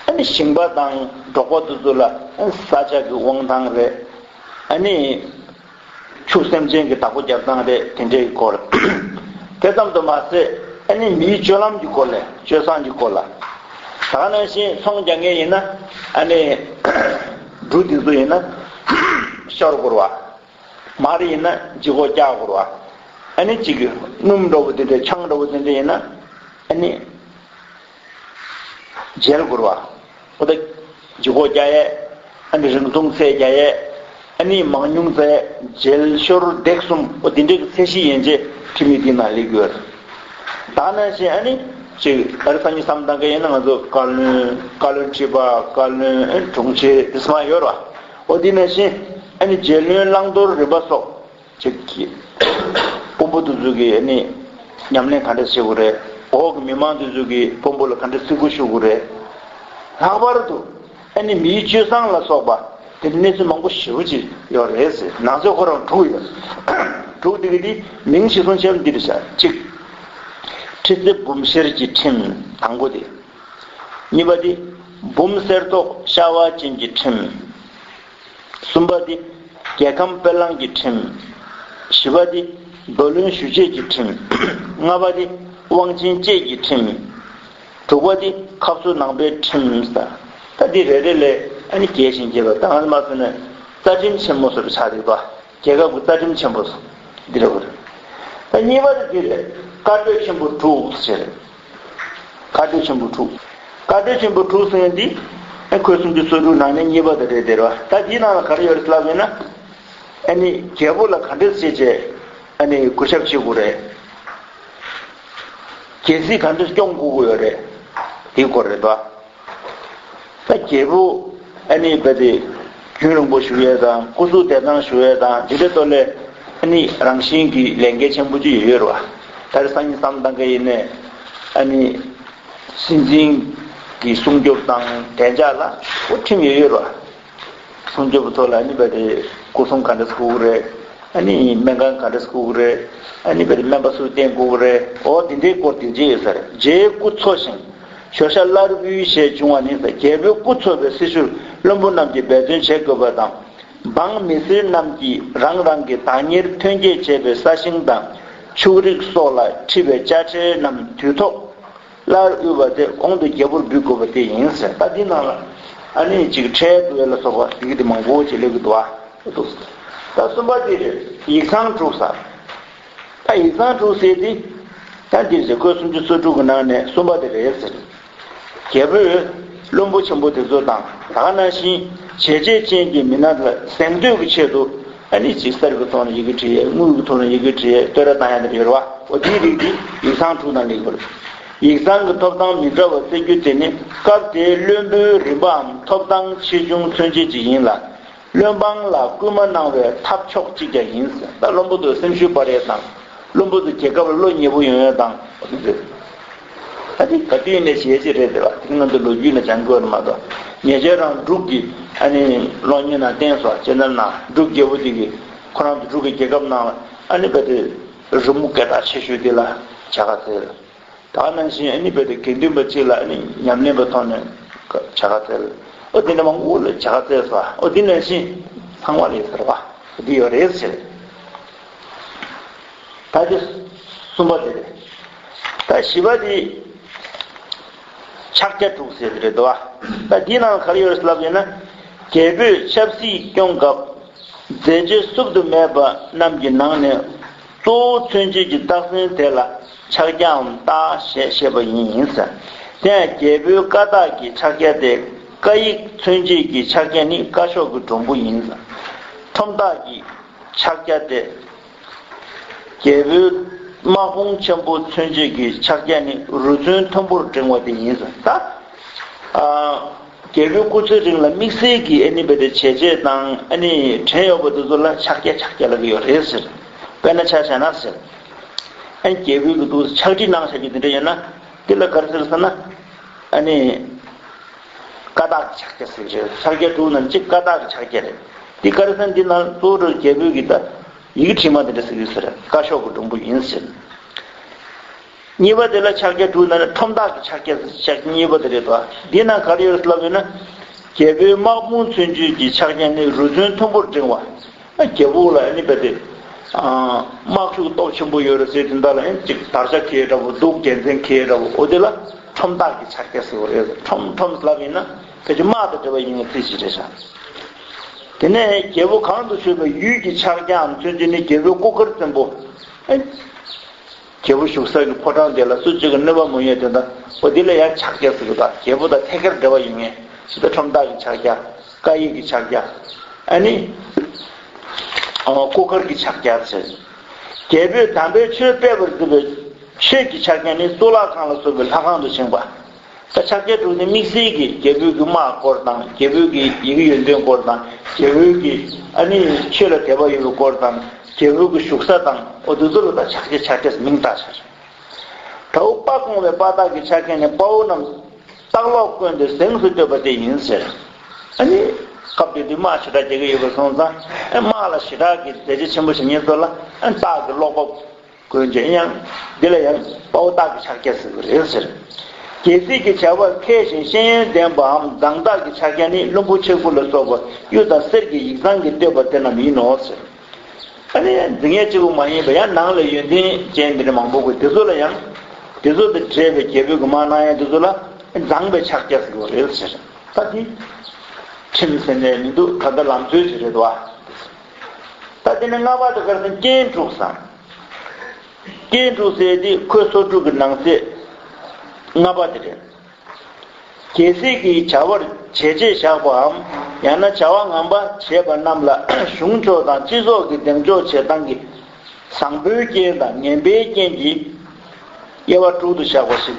ཨ་ནི་ཞིང་པ་དང་འབྲོག་པ་དེ་ཚོ་ལ་ས་ཆ་གི་དབང་ཐང་རེད། ཨ་ནི་ཆུ་སེམས་ཅན་གྱི་བདག་པོ་རྒྱབ་སྟངས་རེད། དེ་འདྲའི་སྐོར། དེ་ཙམ་དུ་མ་ཟད། ཨ་ནི་མིའི་སྤྱོད་ལམ་གྱི་སྐོར་ལ། སྤྱོད་བཟང་གྱི་སྐོར་ལ། ད་ག་ནང་བཞིན་ཚོང་རྒྱག་མཁན་ཡིན་ན། ཨ་ནི་འབྲུ་དེ་ཚོ་ཡིན་ན་ཤོར་དགོས་རེད་བ། མར་ཡིན་ན་ལྗིད་ཁོག་རྒྱག་དགོས་རེད་བ། ཨ་ནི་གཅིག་གི་སྣུམ་འདྲ་བོ་དེ་འདྲ། ཆང་འདྲ་བོ་དེ་འདྲ་ཡིན་ན། ཨ་ནི་འཇལ་དགོས་རེད་བ། འོ་ད་ལྗིད་ཁོག་རྒྱག་ཡས། ཨ་ནི་རིང་ཐུང་ཚད་རྒྱག་ཡས། ཨ་ནི་མང་ཉུང་ཚད། འཇལ་ཤོར་འདེགས་གསུམ། འོ་དེ་འདྲའི་ཚད་གཞི་ཡན་ཆད་ཁྲིམས་ཡིག་འདི་ནང་སླེབས་ཡོད་རེད། ད་ནང་བཞིན་ཨ་ནི་ཅིག་ད་རེས་སང་ཉིན་བསམ་བཏང་མཁན་ཡིན་ན། ང་ཚོ་བཀའ་བློན། བཀའ་བློན་ཁྲི་པ། བཀའ་བློན་དྲུང་ཆེ་དེ་ཚོ་མ་ཡོད་རེད་བ། འོ་དེ་ནང་བཞིན་ཨ་ནི་རྗེ་བློན་བླང་དོར་རིམ་པ་སོགས་ཅིག་གི་དཔོན་པོ་དེ་ཚོ་གིས་ཨ་ནི་ཉམས་ལེན་ག་འདྲ་བྱེད་དགོས་རེད། འོག་གི་མི་མང་དེ་ཚོ་གིས་དཔོན་པོ་ལ་ག་འདྲ་བརྩི་བཀུར་ཞུ་དགོས་རེད། ལྷག་པར་དུ་ཨ་ནི་མིའི་སྤྱོད་བཟང་ལ་སོགས་པ་དེ་གནས་ཚུལ་མང་པོ་ཞེ་པོ་ཅིག་ཡོད་རེད་ཟེར། ནང་གསེས་ཁོ་རང་དྲུག་ཡོད། དྲུག་དེ་གི་དེ་མིང་གཞིར་བཟུང་བྱས་པ་འདི་རེད་ཤག་གཅིག་ཁྲི་རྩེ་འབུམ་ཤེར་གྱི་ཁྲིམས། དང་པོ་དེ། གཉིས་པ་དེ་འབུམ་གསེར་ཏོག་ཤ་བ་ཅན་གྱི་ཁྲིམས། གསུམ་པ་དེ་རྒྱལ་ཁམས་དཔེ་གླང་གི་ཁྲིམས། བཞི་པ་དེ་རྡོར་གླིང་ཞུ་བྱེད་ཀྱི་ཁྲིམས། ལྔ་པ་དེ་དབང་ཆེན་བཅས་ཀྱི་ཁྲིམས། དྲུག་པ་དེ་ཁབ་སོ་ནང་པའི་ཁྲིམས་ཟེར། ད་འདི་རེ་རེ་ལས་ཨ་ནི་རྒྱས་ཤིང་རྒྱས་པ། ད་ང་ཚོ་མ་སོང་ན་རྩ་ཁྲིམས་ཆེན་མོ་ཟེར་བ་ཆགས་འདུག་པ། རྒྱལ་ཁབ་ཀྱི་རྩ་ཁྲིམས་ཆེན་པོ་ཟེར་འདི་རེད་བ། ད་གཉིས་པ་དེ་འདི་རེད། བཀའ་གྲོས་ཆེན་པོ་དྲུག་ཟེར། བཀའ་གྲོས་ཆེན་པོ་དྲུག་བཀའ་གྲོས་ཆེན་པོ་དྲུག་ཟེར་མཁན་འདི་ཨ་ཁོས་སུམ་ཅུ་སོ་དྲུག་ནང་ནས་གཉིས་པ་དེ་རེད་དེ་རེད་བ། ད་འདིའི་ནང་ལ་ག་རེ་ཡོད་རེད་ལབ་ཡོད་ན། ཨ་ནི་རྒྱལ་པོ་ལ་ག་འདྲས་བྱས་བྱས་ཨ་ནི་གུས་ཞབས་བྱེད་དགོས་རེད། རྒྱལ་སྲིད་ག་འདྲས་སྐྱོང་དགོས་ཀྱི་ཡོད་རེད། དེའི་སྐོར་རེད་དོ། ད་རྒྱལ་པོ་ ཨ་ནི་བ་དེ་རྒྱུན་རིང་པོ་བཞུགས་ཡས་དང་སྐུ་གཟུགས་བདེ་ཐང་བཞུགས་ཡས་དང་དེ་འདྲའི་ཐོག་ལས་ཨ་ནི་རང་བཞིན་གྱི་ལས་འགན་ཆེན་པོ་ཅིག་ཡོད་ཡོད་རེད་བ། ད་རེས་སང་ཉིན་བསམ་བཏང་གི་ཡིན་ནའི་ཨ་ནི་སྲིད་འཛིན་གྱི་སྲུང་སྐྱོབ་དང་བདེ་འཇགས་ལ་འོ་ཁྲིམས་ཡོད་ཡོད་རེད་བ། སྲུང་སྐྱོབ་ཐོག་ལ་ཨ་ནི་བ་དེ་སྐུ་སྲུང་ག་འདྲ་ཟེར་དགོས་ཀྱི་རེད། ཨ་ནི་སྨན་ཁང་ག་འདྲ་ཟེར་དགོས་ཀྱི་རེད། ཨ་ནི་བ་དེ་སྨན་པ་སུ་བསྟེན་དགོས་ཀྱི་རེད། འོ་དེ་འདྲའི་སྐོར་དེ་འདྲ་ཡོད་ས་རེད། རྗེའི་སྐུ་འཚོ་ཞིང་། ཞོ་ཤ་སླར་འབུལ་ཞེས་བྱུང་བ་ནི། རྒྱལ་པོའི་སྐུ་འཚོ་བའི་སྲི་ཞུར་བློན་པོ་རྣམས་ཀྱིས་འབད་བརྩོན་བྱེད་དགོས་པ་དང་། འབངས་མི་སེར་རྣམས་ཀྱིས་རང་རང་གི་བདག་གཉེར་ཐོན་སྐྱེད་བྱས་པའི་ས་ཞིང་དང་ཕྱུགས་རིགས་སོགས་ལ་འཁྲི་བའི་དཔྱ་ཁྲལ་རྣམས་དུས་ཐོག་སླར་དབུལ་བ་དེ་གོང་དུ་རྒྱལ་པོར་འབུལ་དགོས་པ་དེ་ཡིན་ཟེར། ད་འདི་ནང་ལ་ཨ་ནི་ཅིག་ཁྲལ་དབུལ་ལ་སོགས་པ་ཡི་གེ་དེ་མང་པོ་ཅིག་སླེབས་ཀྱི་འདུག་ཨ། ད་གསུམ་པ་དེ་རེད། ཡིག་ཚང་དྲུག་ཟེར། ད་ཡིག་ཚང་དྲུག་ཟེར་དེ། ད་འདིར་ཟེར་ཁོས་སུམ་ཅུ་སོ་དྲུག་གི་ནང་ནས་གསུམ་པ་དེ་རེད་ཟེར། རྒྱལ་པོས་བློན་པོ་ཆེན་པོ་དེ་ཚོ་དང་ད་ག་ནང་བཞིན་བྱས་རྗེས་ཅན་གྱི་མི་སྣ་ལ་གཟེངས་བསྟོད་ཀྱི་ཆེད་དུ་ཨ་ནི་ཅིག་གསེར་གྱི་ཐོག་ནས་ཡི་གེ་བྲིས་ཡས། དངུལ་གྱི་ཐོག་ནས་ཡི་གེ་བྲིས་ཡས། བསྟོད་ར་བཏང་ཡ་དེ་ཡོད་རེད་བ། འོ་དེའི་རིགས་དེ་ཡིག་ཚང་དྲུག་ནང་སླེབས་ཀྱི་རེད། ཡིག་ཚང་གི་ཐོབ་ཐང་མི་འདྲ་བ་བཙལ་རྒྱུ་དེ་ནི་སྐབས་དེའི་བློན་པོའི་རིམ་པའམ་ཐོབ་ཐང་ཆེ་ཆུང་མཚོན་བྱེད་ཅིག་ཡིན་ལ། བློན་འབངས་ལ་སྐུལ་མ་གནང་བའི་ཐབས་མཆོག་ཅིག་ཀྱང་ཡིན། ད་བློན་པོ་ཚོ་སེམས་ཤུགས་སྤར་ཡས་དང་། བློན་པོ་ཚོ་རྒྱལ་ཁབ་ལ་བློ་ཉེ་པོ་ཡོང་ཡས་དང་། ད་དེ་ག་དུས་ནས་བྱས་ཅིག་རེད་དེ་བ། དེ་ང་ཚོ་ལོ་རྒྱུས་ནས་སྦྱང་དགོས་རེད་མ་གཏོགས། ཉེ་ཆར་རང་འབྲུག་གི་ཨ་ནི་གློག་བརྙན་ནང་བསྟན་སོང་། ཅེ་ནལ་ནང་འབྲུག་རྒྱལ་པོ་དེ་གིས་ཁོ་རང་ཚོ་འབྲུག་གི་རྒྱལ་ཁབ་ནང་ལ་ཨ་ནི་བ་དེ་རི་མོ་སྐད་གྲགས་ཆེ་ཤོས་དེ་ལ་བྱ་དགའ་སྩལ། ད་ག་ནང་བཞིན་ཨ་ནི་བ་དེ་དགེ་འདུན་པ་གཅིག་ལ་ཨ་ནི་ཉམས་ལེན་པའི་ཐོག་ནས་བྱ་དགའ་སྩལ། ཨོ་དེ་འདྲ་མང་པོ་ལ་བྱ་དགའ་སྩལ་སོང་། ཨོ་དེ་ནང་བཞིན་ཚང་མ་ལ་ཡོད་ས་རེད་བ། འདི་ཡོད་རེད་ཟེར། ད་དེ་གསུམ་པ་དེ་རེད། ད་བཞི་པ་དེ་ཕྱག་རྒྱ་དྲུག་ཟེར་དེ་རེད་དོ། ད་འདི་ནང་ག་རེ་ཡོད་རེད་ལབ་ཡོད་ན། རྒྱལ་པོས་ཆབ་སྲིད་སྐྱོང་སྐབས་མཛད་རྗེས་བསུབ་ཏུ་མེད་པ་རྣམས་ཀྱི་ནང་ནས་གཙོ་བོ་མཚོན་བྱེད་ཀྱི་རྟགས་མཚན་དེ་ལ་ཕྱག་རྒྱའམ་རྟགས་ཞེས་བཤད་པ་ཡིན་ཟེར། དེ་ཡང་རྒྱལ་པོའི་བཀའ་རྟགས་ཀྱི་ཕྱག་རྒྱ་སྟེ། བཀའ་ཡིག་མཚོན་བྱེད་ཀྱི་ཕྱག་རྒྱ་ནི་བཀའ་ཤོག་གི་སྒྲོམ་བུ་ཡིན་ཟེར། ཁྲོམ་རྟགས་ཀྱི་ཕྱག་རྒྱ་སྟེ། རྒྱལ་པོའི་དམག་དཔུང་ཆེན་པོ་མཚོན་བྱེད་ཀྱི་ཕྱག་རྒྱ་ནི་རུ་མཚོན་མཐོན་པོར་བསྒྲེངས་པ་དེ་ཡིན་ཟེར། ད། ཨ། རྒྱལ་པོའི་སྐུ་ཚེ་རིང་ལ་དམིགས་བསལ་གྱི་ཨ་ནི་བ་དེ་བྱས་རྗེས་དང་ཨ་ནི་དྲན་ཡོད་པ་དེ་ཚོ་ལ་ཕྱག་རྒྱ་ཕྱག་རྒྱ་ལབ་ཀྱི་ཡོད་རེད་ཟེར། དཔེར་ན་ཆ་བཞག་ན་ཟེར། ཨ་ནི་རྒྱལ་པོའི་གི་འདུག་ཕྱག་བྲིས་གནང་བཞག་རྒྱུ་དེ་འདྲ་ཡོད་ན་དེ་ལ་ག་རེ་ཟེར་ཟེར་ན། ཨ་ནི། བཀའ་རྟགས་ཀྱི་ཕྱག་རྒྱ་ཟེར་གྱི་རེད། ཕྱག་རྒྱ་དྲུག་ནང་གཅིག་བཀའ་རྟགས་ཀྱི་ཕྱག་རྒྱ་རེད། འདི་ག་རེ་ཟེར་ན་འདི་ནང་གཙོ་བོ་རྒྱལ་པོའི་གི་ད་ཡི་གེ་བྲིས་མ་དེ་འདྲ་ཟེར་གྱི་ཟེར། བཀའ་ཤོག་གི་སྒྲོམ་བུ་ཡིན་ཟེར། གཉིས་པ་དེ་ལ་ཕྱག་རྒྱ་དྲུག་ནང་ནས་ཁྲོམ་བདག་གི་ཕྱག་རྒྱ་ཕྱག་རྒྱ་གཉིས་པ་དེ་རེད་དོ། འདི་ནང་ག་རེ་ཡོད་ལབ་ཡོད་ན། རྒྱལ་པོའི་དམག་དཔུང་མཚོན་བྱེད་ཀྱི་ཕྱག་རྒྱ་ནི་རུ་མཚོན་མཐོན་པོར་བསྒྲེངས་པ། རྒྱལ་པོ་ལ་ཨ་ནི་བ་དེ། དམག་ཤུགས་སྟོབས་ཆེན་པོ་ཡོད་རེད་ཟེར་དེ་འདྲ་ལ་ཨ་ནི་ཅིག་དར་ཆ་འཁྱེར་འདྲ་པོ་འདུག་རྒྱལ་མཚན་འཁྱེར་འདྲ་པོ་འོ་དེ་ལ་ཁྲོམ་བདག་གི་ཕྱག་རྒྱ་ཟེར་བ་རེད། ཁྲོམ་ཁྲོམ་ལབ་ཡིན་ན་ཕལ་ཆེར་དམག་དང་འབྲེལ་བ་ཡིན་ངེས་རྩིས་ཞིག་རེད་ཤག་དེ་ནས་རྒྱལ་པོ་གང་དུ་བཞུགས་པའི་ཡུལ་གྱི་ཕྱག་རྒྱའམ་མཚོན་བྱེད་ནི་རྒྱལ་པོའི་སྐུ་མཁར་བཙན་པོ། རྒྱལ་པོ་བཞུགས་ས་གི་ཕོ་བྲང་དེ་ལ་སུ་གཅིག་གིས་གནོད་པ་མ་ཡོང་དོན་དག་འོ་དེ་ལ་ཡང་ཕྱག་རྒྱ་ཟེར་གི་འདུག་རྒྱལ་པོ་དང་ཐད་ཀར་འབྲེལ་བ་ཡོད་མཁན་ཞིག་ད་ཁྲོམ་བདག་གི་ཕྱག་རྒྱ། བཀའ་ཡིག་གི་ཕྱག་རྒྱ། ཨ་ནི། ཨ། སྐུ་མཁར་གྱི་ཕྱག་རྒྱ་ཟེར། རྒྱལ་པོས་དམ་པའི་ཆོས་སྤེལ་བར་མཛད་པའི་ཆོས་ཀྱི་ཕྱག་རྒྱ་ནི་གཙུག་ལག་ཁང་ལ་སོགས་པའི་ལྷ་ཁང་དུ་བཞེངས་པ། ད་ཕྱག་རྒྱ་དྲུག་ནི་དམིགས་བསལ་གྱི་རྒྱལ་པོའི་གི་དམག་སྐོར་དང་རྒྱལ་པོའི་གི་ཡི་གེ་ཡོན་ཏན་སྐོར་དང་རྒྱལ་པོའི་གི་ཨ་ནི་ཆོས་ལ་དད་པ་ཡོད་པའི་སྐོར་དང་རྒྱལ་པོའི་གི་བཞུགས་ས་དང་འོ་དེ་ཚོ་ལ་ད་ཕྱག་རྒྱ་ཕྱག་རྒྱ་མིང་བཏགས་བྱས། དགྲ་བོ་དཔའ་བཀོང་བའི་དཔའ་རྟགས་ཀྱི་ཕྱག་རྒྱ་ནི་དཔའ་བོ་རྣམས་ལྟག་ལོག་བཀོན་ཏེ་གཟེངས་སུ་བསྟོད་པ་དེ་ཡིན་ཟེར། ཨ་ནི། སྐབས་དེ་དུས་དམག་ཞེ་དྲག་རྒྱག་གི་ཡོད་པ་སོང་ཙང་ཨ་དམག་ལ་ཞེ་དྲག་གི་མཛད་རྗེས་ཆེན་པོ་བྱེད་མཁན་ཚོ་ལ་ཨ་སྟག་གི་ཀློག་པ་བཀོན་རྗེས་ཡང་འདི་ལ་ཡང་དཔའ་བོ་སྟག་གི་ཕྱག་རྒྱ་ཟེར་གི་རེད་ཟེར། རྒྱལ་སྲིད་ཀྱི་བྱ་བར་མཁས་ཤིང་ཤེས་ཡོན་ལྡན་པའམ་མཛངས་སྟག་གི་ཕྱག་རྒྱ་ནི་བློན་པོ་ཆེ་དགུ་ལ་སོགས་པ་གཡུ་དང་གསེར་གྱི་ཡིག་ཚང་གིས་བསྟོད་པ་དེ་རྣམས་ཡིན་ནོ་ཟེར། ཨ་ནི་འཛིང་ཡས་གཅིག་པུ་མ་ཡིན་པ་ཡང་ནང་ལ་ཡོན་ཏན་ཅན་འདི་འདྲ་མང་པོ་དགོས། དེ་ཚོ་ལ་ཡང་དེ་ཚོ་དང་འབྲེལ་བའི་རྒྱལ་པོས་གི་དམག་གནང་ཡས་དེ་ཚོ་ལ་མཛངས་པའི་ཕྱག་རྒྱ་ཟེར་གི་རེད་ཟེར། ད་དེ་ཁྲིམས་ཟེར་ནས་མི་འདུག་ད་ལྟ་ལམ་སྲོལ་ཞིག་རེད་དོ། ད་དེ་ནས་ལྔ་པ་དེ་ག་རེ་ཟེར་ན་རྐྱེན་དྲུག་ཟེར། རྐྱེན་དྲུག་ཟེར་དེ་ཁོས་སོ་དྲུག་གི་ནང་གསེས་ལྔ་པ་དེ་རེད། རྒྱལ་སྲིད་ཀྱི་བྱ་བར་བྱས་རྗེས་བཞག་པའམ་ཡང་ན་བྱ་བ་ངན་པ་བྱས་པ་རྣམས་ལ་གཞུང་ཕྱོགས་དང་སྤྱི་ཚོགས་ཀྱི་གདེང་འཇོག་བྱེད་སྟངས་ཀྱི་བཟང་པོའི་རྐྱེན་དང་ངན་པའི་རྐྱེན་གྱི་དབྱེ་བ་དྲུག་ཏུ་བཞག་པ་ཞིག་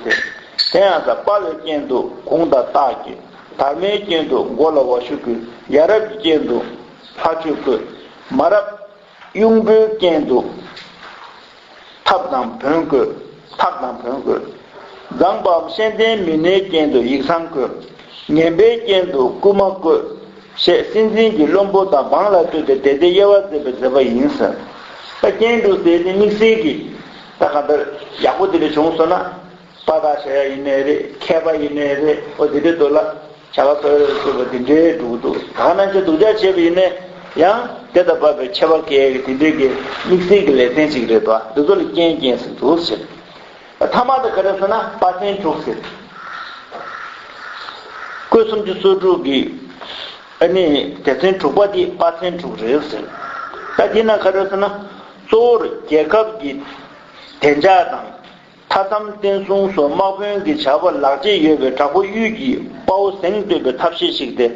སྟེ། དེ་ཡང་ས་དཔའ་བའི་རྐྱེན་དུ་གུང་དང་སྟག་གི། དར་མའི་རྐྱེན་དུ་མགོ་ལ་ཝ་ཤུ་བཀོད། ཡ་རབས་ཀྱི་རྐྱེན་དུ་ལྷ་ཆོས་བཀོད། མ་རབས་གཡུང་པོའི་རྐྱེན་དུ་ཐབ་དང་བོན་བཀོད། ཐབ་དང་བོན་བཀོད། མཛངས་པའམ་ཤེས་ལྡན་མི་སྣའི་རྐྱེན་དུ་ཡིག་ཚང་བཀོད། ངན་པའི་རྐྱེན་དུ་རྐུན་མ་བཀོད། ཞེས་སྲིད་འཛིན་གྱི་བློན་པོ་དང་འབངས་ལ་ལྟོས་ཏེ་དེ་ལྟའི་དབྱེ་བ་མཛད་པའི་མཛད་པ་ཡིན་ཟེར། ད་རྐྱེན་དུ་ཟེར་ནི་དམིགས་བསལ་གྱི་ད་གང་ལྟར་ཡག་པོ་དེ་འདྲ་བྱུང་སོང་ན། པ་དང་ཞེས་ཡ་ཡིན་ནའི་རེད། མཁས་པ་ཡིན་ནའི་རེད། ཨོ་དེ་འདྲའི་དོ་ལ་བྱ་དགའ་གསོལ་གསོལ་བ་དེ་འདྲའི་འགྲུབ་འདུག་ད་ག་ནང་བཞིན་སྡུག་ཅག་བྱས་པ་ཡིན་ནའི་ཡང་དེ་དང་བབ་པའི་ཆད་པ་བཀལ་གི་དེ་འདྲའི་གི་དམིགས་བསལ་གྱི་ལེ་ཚན་ཅིག་རེད་དོ། འདི་ཚོ་ལ་རྐྱེན་རྐྱེན་ཟེར་འདུག་ཟེར། ཐ་མ་དེ་ག་རེ་ཟེར་ན་དཔའ་མཚན་དྲུག་ཟེར། སྐུ་སུམ་ཅུ་སོ་དྲུག་གི་ཨ་ནི་སྡེ་ཚན་དྲུག་པ་དེ་དཔའ་མཚན་དྲུག་རེད་ཟེར། ད་དེ་ན་ག་རེ་ཟེར་ན་གཙོ་བོར་རྒྱལ་ཁབ་ཀྱི་བདེ་འཇགས་དང་། མཐའ་མཚམས་བརྟན་སྲུང་སོགས་དམག་དཔོན་གྱི་བྱ་བར་ལག་རྗེས་ཡོད་པའི་དྲག་པོ་གཡུལ་གྱི་དཔའ་བོ་གཟེངས་བསྟོད་པའི་ཐབས་ཤེས་ཤིག་སྟེ།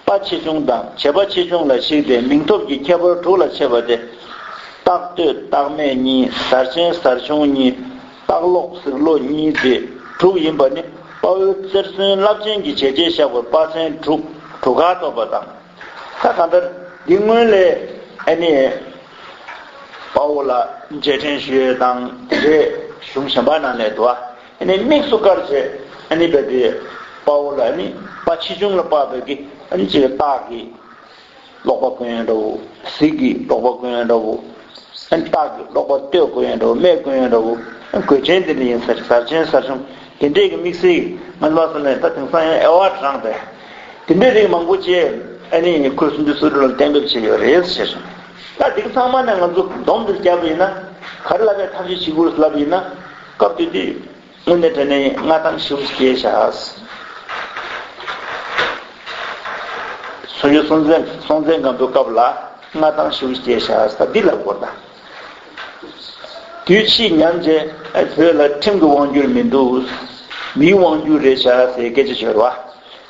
དཔའ་ཆེ་ཆུང་དང་བྱེད་པ་ཆེ་ཆུང་ལ་གཞིགས་ཏེ་མིང་ཐོབ་ཀྱི་ཁྱད་པར་དྲུག་ལ་ཕྱེ་བ་སྟེ། སྟག་སྟོད་སྟག་སྨད་གཉིས། གཟར་ཆེན་གཟར་ཆུང་གཉིས། སྟག་ལོག་གཟིག་ལོག་གཉིས་ཏེ་དྲུག་ཡིན་པ་ནི་དཔའ་བོའི་རྩེར་སོན་རླབས་ཆེན་གྱི་བྱས་རྗེས་བཞག་པར་དཔའ་མཚན་དྲུག་དྲུག་ཀར་ཐོབ་པ་དང་། ད་གང་ལྟར་འདི་སྔོན་ལས་ཨ་ནི་དཔའ་བོ་ལ་རྗེས་དྲན་ཞུ་ཡས་དང་དེ་འདྲའི་གཞུང་གཞན་པ་ནང་ལས་འདུག་ཨ་ནི་དམིགས་སུ་བཀར་བྱས་ཨ་ནི་བས་དེ་དཔའ་བོ་ལ་ཨ་ནི་དཔའ་ཆེ་ཆུང་ལ་དཔག་པའི་གི་ཨ་ནི་ཅིག་སྟག་གི་ཀློག་པ་བཀོན་ཡས་འདྲ་བོ། གཟིག་གི་ཀློག་པ་བཀོན་ཡས་འདྲ་བོ། ཨ་ནི་སྟག་གི་ཀློག་པ་སྟོད་བཀོན་ཡས་འདྲ་བོ། སྨད་བཀོན་ཡས་འདྲ་བོ། ཨ་ནི་གོས་ཆེན་དེ་འདྲ་ཡིན་ཟེར། གཟར་ཆེན་གཟར་ཆུང་དེ་འདྲས་ཀྱི་དམིགས་བསལ་གྱི་ང་ཚོ་ལ་ད་དེང་སང་ཡང་ཨེ་ཝར་དྲངས་པས། དེ་འདྲའི་རིགས་མང་པོ་ཅིག་ཨ་ནི་ཁོས་སུམ་ཅུ་སོ་དྲུག་ལ་གཏན་འབེབས་བྱས་ཡོད་རེད་ཟེར། ད་འདི་ག་ཚང་མ་ནས་ང་ཚོ་སྡོམ་དུ་བརྒྱབ་པ་ཡིན་ན་ག་རེ་ལབ་པའི་ཐབས་ཤེས་བྱེད་དགོས་ལབ་པ་ཡིན་ན། སྐབས་དེ་དུས་དངོས་གནས་དྲང་གནས་མངའ་ཐང་ཞེ་པོ་སྐྱེས་ཤག་སངས་རྒྱས་སྲོང་བཙན་སྲོང་བཙན་སྒམ་པོའི་སྐབས་ལ་མངའ་ཐང་ཞེ་པོ་སྐྱེས་ཤག་ས་འདི་ལབ་དགོས་ད། དུས་ཕྱིས་ཉམས་རྗེས་བོད་ལ་ཁྲིམས་ཀྱི་དབང་སྒྱུར་མི་འདུག་མིའི་དབང་སྒྱུར་རེད་ཤག་ཟེར་སྐད་ཆ་ཤོར་བ།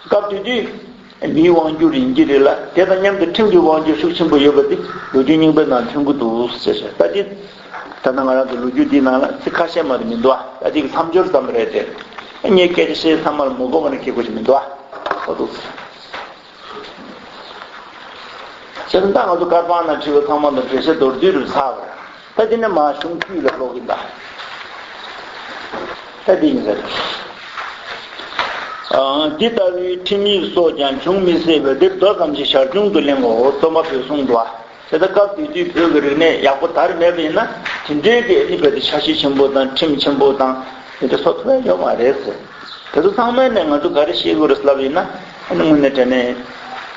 སྐབས་དེ་དུས་མིའི་དབང་སྒྱུར་ཡིན་གྱི་རེད་ལ། དེ་དང་མཉམ་དུ་ཁྲིམས་ཀྱི་དབང་སྒྱུར་ཤུགས་ཆེན་པོ་ཡོད་པ་འདི་ལོ་རྒྱུས་རྙིང་པའི་ནང་ཐོན་གྱི་འདུག་ཟེར་ཤག་ད་འདི་ད་ལྟ་ང་རང་ཚོ་ལོ་རྒྱུས་འདིའི་ནང་ལ་ཚིག་ཁ་ཤས་མ་གཏོགས་མི་འདུག་ཨ། ད་འདི་གི་མཚམས་སྦྱོར་ཙམ་རེད་དེ། ངས་སྐད་ཆ་བཤད་ཚང་མ་ལ་མོས་གུས་མ་ནས་འཁྱེར་དགོས་ཀྱི་མི་འདུག་ཨ། ཨོ་འདུག་བྱས་ཙང་ད་ང་ཚོ་བཀའ་འབངས་ནང་ཁྲིད་པ་ཚང་མ་ལ་འགྲེལ་བཤད་མདོར་བསྡུས་རུ་ཚར་བ་རེད། ད་འདི་ནས་མར་གཞུང་རྒྱུད་ལ་ཀློག་གིན་གདའ། ད་འདི་ཡིན་ཟེར། ཨ། འདི་ལྟ་བུའི་ཁྲིམས་ཡིག་སོགས་ཀྱང་འབྱུང་མི་སྲིད་པས་འདིར་མདོ་ཙམ་ཞིག་ཞར་བྱུང་དུ་གླེང་ངོ་། རྩོམ་པ་པོས་གསུངས་འདུག་ཨ། དེ་ལྟར་སྐབས་དེ་དུས་བོད་ཀྱི་རིག་གནས་ཡག་པོ་དར་མེད་པ་ཡིན་ན་དེ་འདྲའི་གི་ཨ་ནི་བོད་དུ་འཆར་གཞི་ཆེན་པོ་དང་ཁྲིམས་ཆེན་པོ་དང་དེ་འདྲ་བཟོ་ཐུབ་ཡ་ཡོད་མ་རེད་ཟེར། དེ་ཚོ་ཚང་མའི་ནས་ང་ཚོ་ག་རེ་ཤེས་དགོས་རེད་ལབ་ཡིན་ན། ཨ་ནི་དངོས་གནས་དྲང་གནས་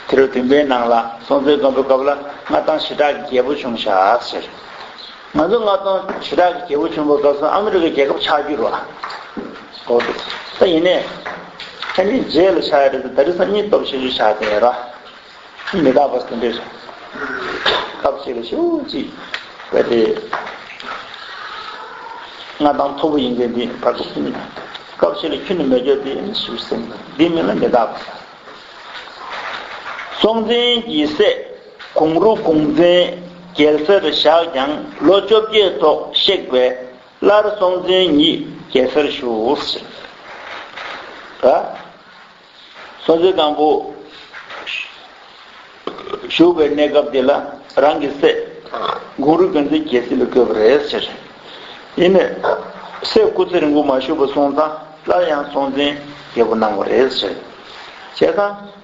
དུས་རབས་བདུན་པའི་ནང་ལ་སྲོང་བཙན་སྒམ་པོའི་སྐབས་ལ་མངའ་ཐང་ཞེ་དྲག་གི་རྒྱས་པོ་བྱུང་ཤག་ཟེར། ང་ཚོ་མངའ་ཐང་ཞེ་དྲག་གི་རྒྱས་པོ་བྱུང་བའི་སྐབས་སུ་ཨ་མི་རི་ཀའི་རྒྱལ་ཁབ་ཆགས་རྒྱུ་རེད་བ། འོ་དེ། ད་ཡིན་ནའི་ཨ་ནི་རྗེས་ལ་ཆགས་ཡ་རེད་དེ། ད་རེས་སང་ཉིན་སྟོབས་ཆེ་ཤོས་ཆགས་བསྡད་ཡོད་ར། མི་རྟག་པ་དེ་འདྲས་རེད། སྐབས་ཤིག་ལ་ཞེ་པོ་ཅིག་ག་རེ། མངའ་ཐང་མཐོ་པོ་ཡིན་མཁན་འདི་བར་དུ་ཁུར་མི་འདུག་སྐབས་ཤིག་ལ་ཁྱོན་ནས་མེད་སྐྱོ་དེ་ཞེ་པོ་སེམས་འདུག་འདིའི་མིང་ལ་མི་རྟག་པ་ཟེར། སྲོང་བཙན་གྱི་སྲས་གུང་རུ་གུང་བཙན་རྒྱལ་སར་བཞག་ཀྱང་ལོ་བཅོ་བརྒྱད་ཐོག་གཤེགས་པས་སླར་སྲོང་བཙན་ཉིད་རྒྱལ་སར་བཞུགས་ཟེར། ད། སྲོང་བཙན་སྒམ་པོ་བཞུགས་པའི་གནས་སྐབས་དེ་ལ་རང་གི་སྲས་གུང་རུ་གུང་བཙན་རྒྱལ་སྲིད་ལ་བསྐོས་པ་རེད་ཟེར། ཡིན་ནའི་སྲས་སྐུ་ཚེ་རིང་པོ་མ་བཞུགས་པ་སོང་ཙང་སླར་ཡང་སྲོང་བཙན་རྒྱལ་པོ་གནང་བ་རེད་ཟེར། བྱས་ཙང་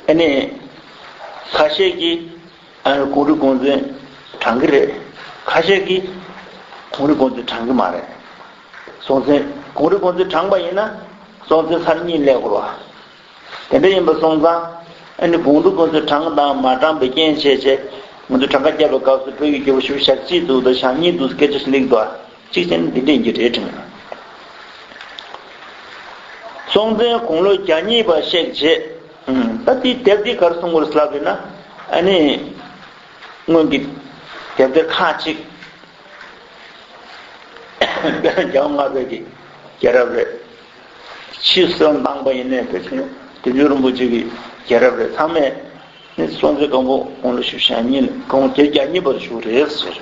ཨ་ནི་ཁ་ཤས་ཀྱིས་ཨ་ནི་གུང་རུ་གུང་བཙན་དྲངས་ཀྱི་རེད། ཁ་ཤས་ཀྱིས་གུང་རུ་གུང་བཙན་དྲངས་ཀྱི་མ་རེད། སྲོང་བཙན་གུང་རུ་གུང་བཙན་དྲངས་པ་ཡིན་ན་སྲོང་བཙན་ཚར་གཉིས་སླེབས་དགོས་པ། དེ་འདྲ་ཡིན་པ་སོང་ཙང་ཨ་ནི་གུང་རུ་གུང་བཙན་དྲངས་དང་མ་དྲངས་པའི་རྐྱེན་བྱས་བྱས་ང་ཚོ་གྲངས་ཀ་བརྒྱབ་པའི་སྐབས་སུ་བོད་ཀྱི་རྒྱལ་པོ་ཞེ་པོ་ཞག་གཅིག་འདུག་ད་ཞག་གཉིས་འདུག་སྐད་ཆ་ཞིག་སླེབས་འདུག་གཅིག་བྱས་ན་འདི་འདྲ་ཡིན་གྱི་རེད་དྲན། སྲོང་བཙན་དགུང་ལོ་གྱ་གཉིས་པ་གཤེགས་རྗེས། ད་དེའི་དེབ་འདི་ག་རེ་གསུང་གི་རེད་ལབ་ཡིན་ན། ཨ་ནི་སྔོན་གྱི་དེབ་ཐེར་ཁག་ཅིག་རྒྱལ་བ་ལྔ་པའི་གི་རྒྱལ་རབས་རེད། ཕྱིས་སུ་བཏང་པ་ཡིན་ནའི་དེ་ཚོ་དོན་གྲུབ་རིན་པོ་ཆེ་གི་རྒྱལ་རབས་རེད། ཚང་མས་ནི་སྲོང་བཙན་སྒམ་པོ་དགུང་ལོ་བཞི་བཅུ་ཞེ་གཉིས་དགུང་དེ་གྱ་གཉིས་པར་བཞུགས་རེད་ཟེར།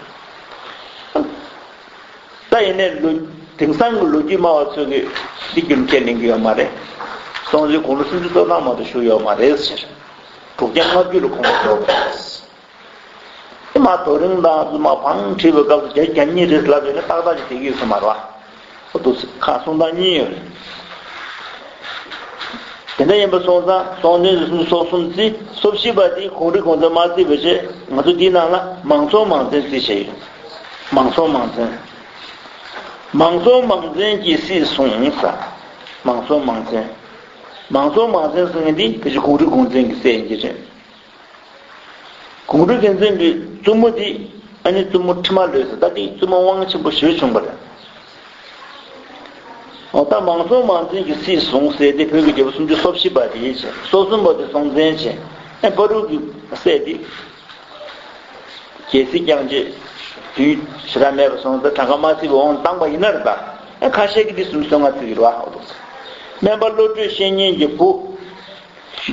ད་ཡིན་ནའི་ལོ་དེང་སང་གི་ལོ་རྒྱུས་སྨྲ་བ་ཚོས་གི་འདི་རྒྱུ་མཚན་ལེན་གི་ཡོད་མ་རེད། སྲོང་བཙན་གོང་ལོ་སུམ་ཅུ་སོ་ལྔ་མ་གཏོགས་བཞུགས་ཡོད་མ་རེད་ཟེར། དྲུག་བརྒྱ་ལྔ་བཅུ་ལ་དགོངས་པ་རྫོགས་པ་རེད། དེ་མ་རྡོ་རིང་དང་དེ་མ་བང་བྲིས་པའི་སྐབས་སུ་བརྒྱ་བརྒྱ་གཉིས་རེད་ལབ་ཡོད་ན་ཏག་ཏག་ཅིག་བསྡད་ཀྱི་ཡོད་ས་མ་རེད་བ། ཨོ་འདུག་ཟེར་ཁ་གསུང་སྟངས་གཉིས་ཡོད་རེད། དེ་འདྲ་ཡིན་པ་སོང་ཙང་སྲོང་བཙན་སུམ་ཅུ་སོ་གསུམ་བརྩིས། སོ་བཞི་པ་དེ་གུང་རི་གུང་བཙན་མ་བརྩིས་པ་བྱས། ང་ཚོ་འདིའི་ནང་ལ་མང་ཚོགས་མང་བཙན་བརྩིས་བྱས་ཡོད། མང་ཚོགས་མང་བཙན། མང་ཚོགས་མང་བཙན་གྱིས་སྲིད་བཟུང་ཟེར། མང་ཚོགས་མང་བཙན། མང་ཚོགས་མང་བཙན་ཟེར་མཁན་འདི་ཕལ་ཆེར་གུང་རི་གུང་བཙན་གྱི་སྲས་ཡིན་གྱི་རེད། གུང་རི་གུང་བཙན་གྱི་བཙུན་མོ་འདི་ཨ་ནི་བཙུན་མོ་ཁྲི་མ་ལོད་ཟེར། ད་འདི་བཙུན་མོ་དབང་ཆེན་པོ་ཞེ་པོ་བྱུང་བ་རེད། འོ་ད་མང་ཚོགས་མང་བཙན་གྱིས་སྲིད་བཟུང་ཟེར་དེ་བོད་ཀྱི་རྒྱལ་པོ་སུམ་ཅུ་སོ་བཞི་པ་དེ་བྱས། སོ་གསུམ་པ་དེ་སྲོང་བཙན་བྱས། ཨ་བར་དུ་གི་སྲས་དེ། རྒྱལ་སྲིད་བསྐྱངས་རྗེས་དུས་ཞེ་དྲག་མེད་པ་སོང་ཙང་གྲངས་ཀ་མ་བརྩིས་པ་དབང་བཏང་པ་ཡིན་ན་རེད་ད། ཨ་ཁ་ཤས་ཀྱིས་འདི་སུམ་ཅུ་སོ་ལྔ་བརྩི་གི་རེད་བ། འོ་འདུག་ཟེར། སྨན་པ་བློ་གྲོས་བཤེས་གཉེན་གྱི་བུ།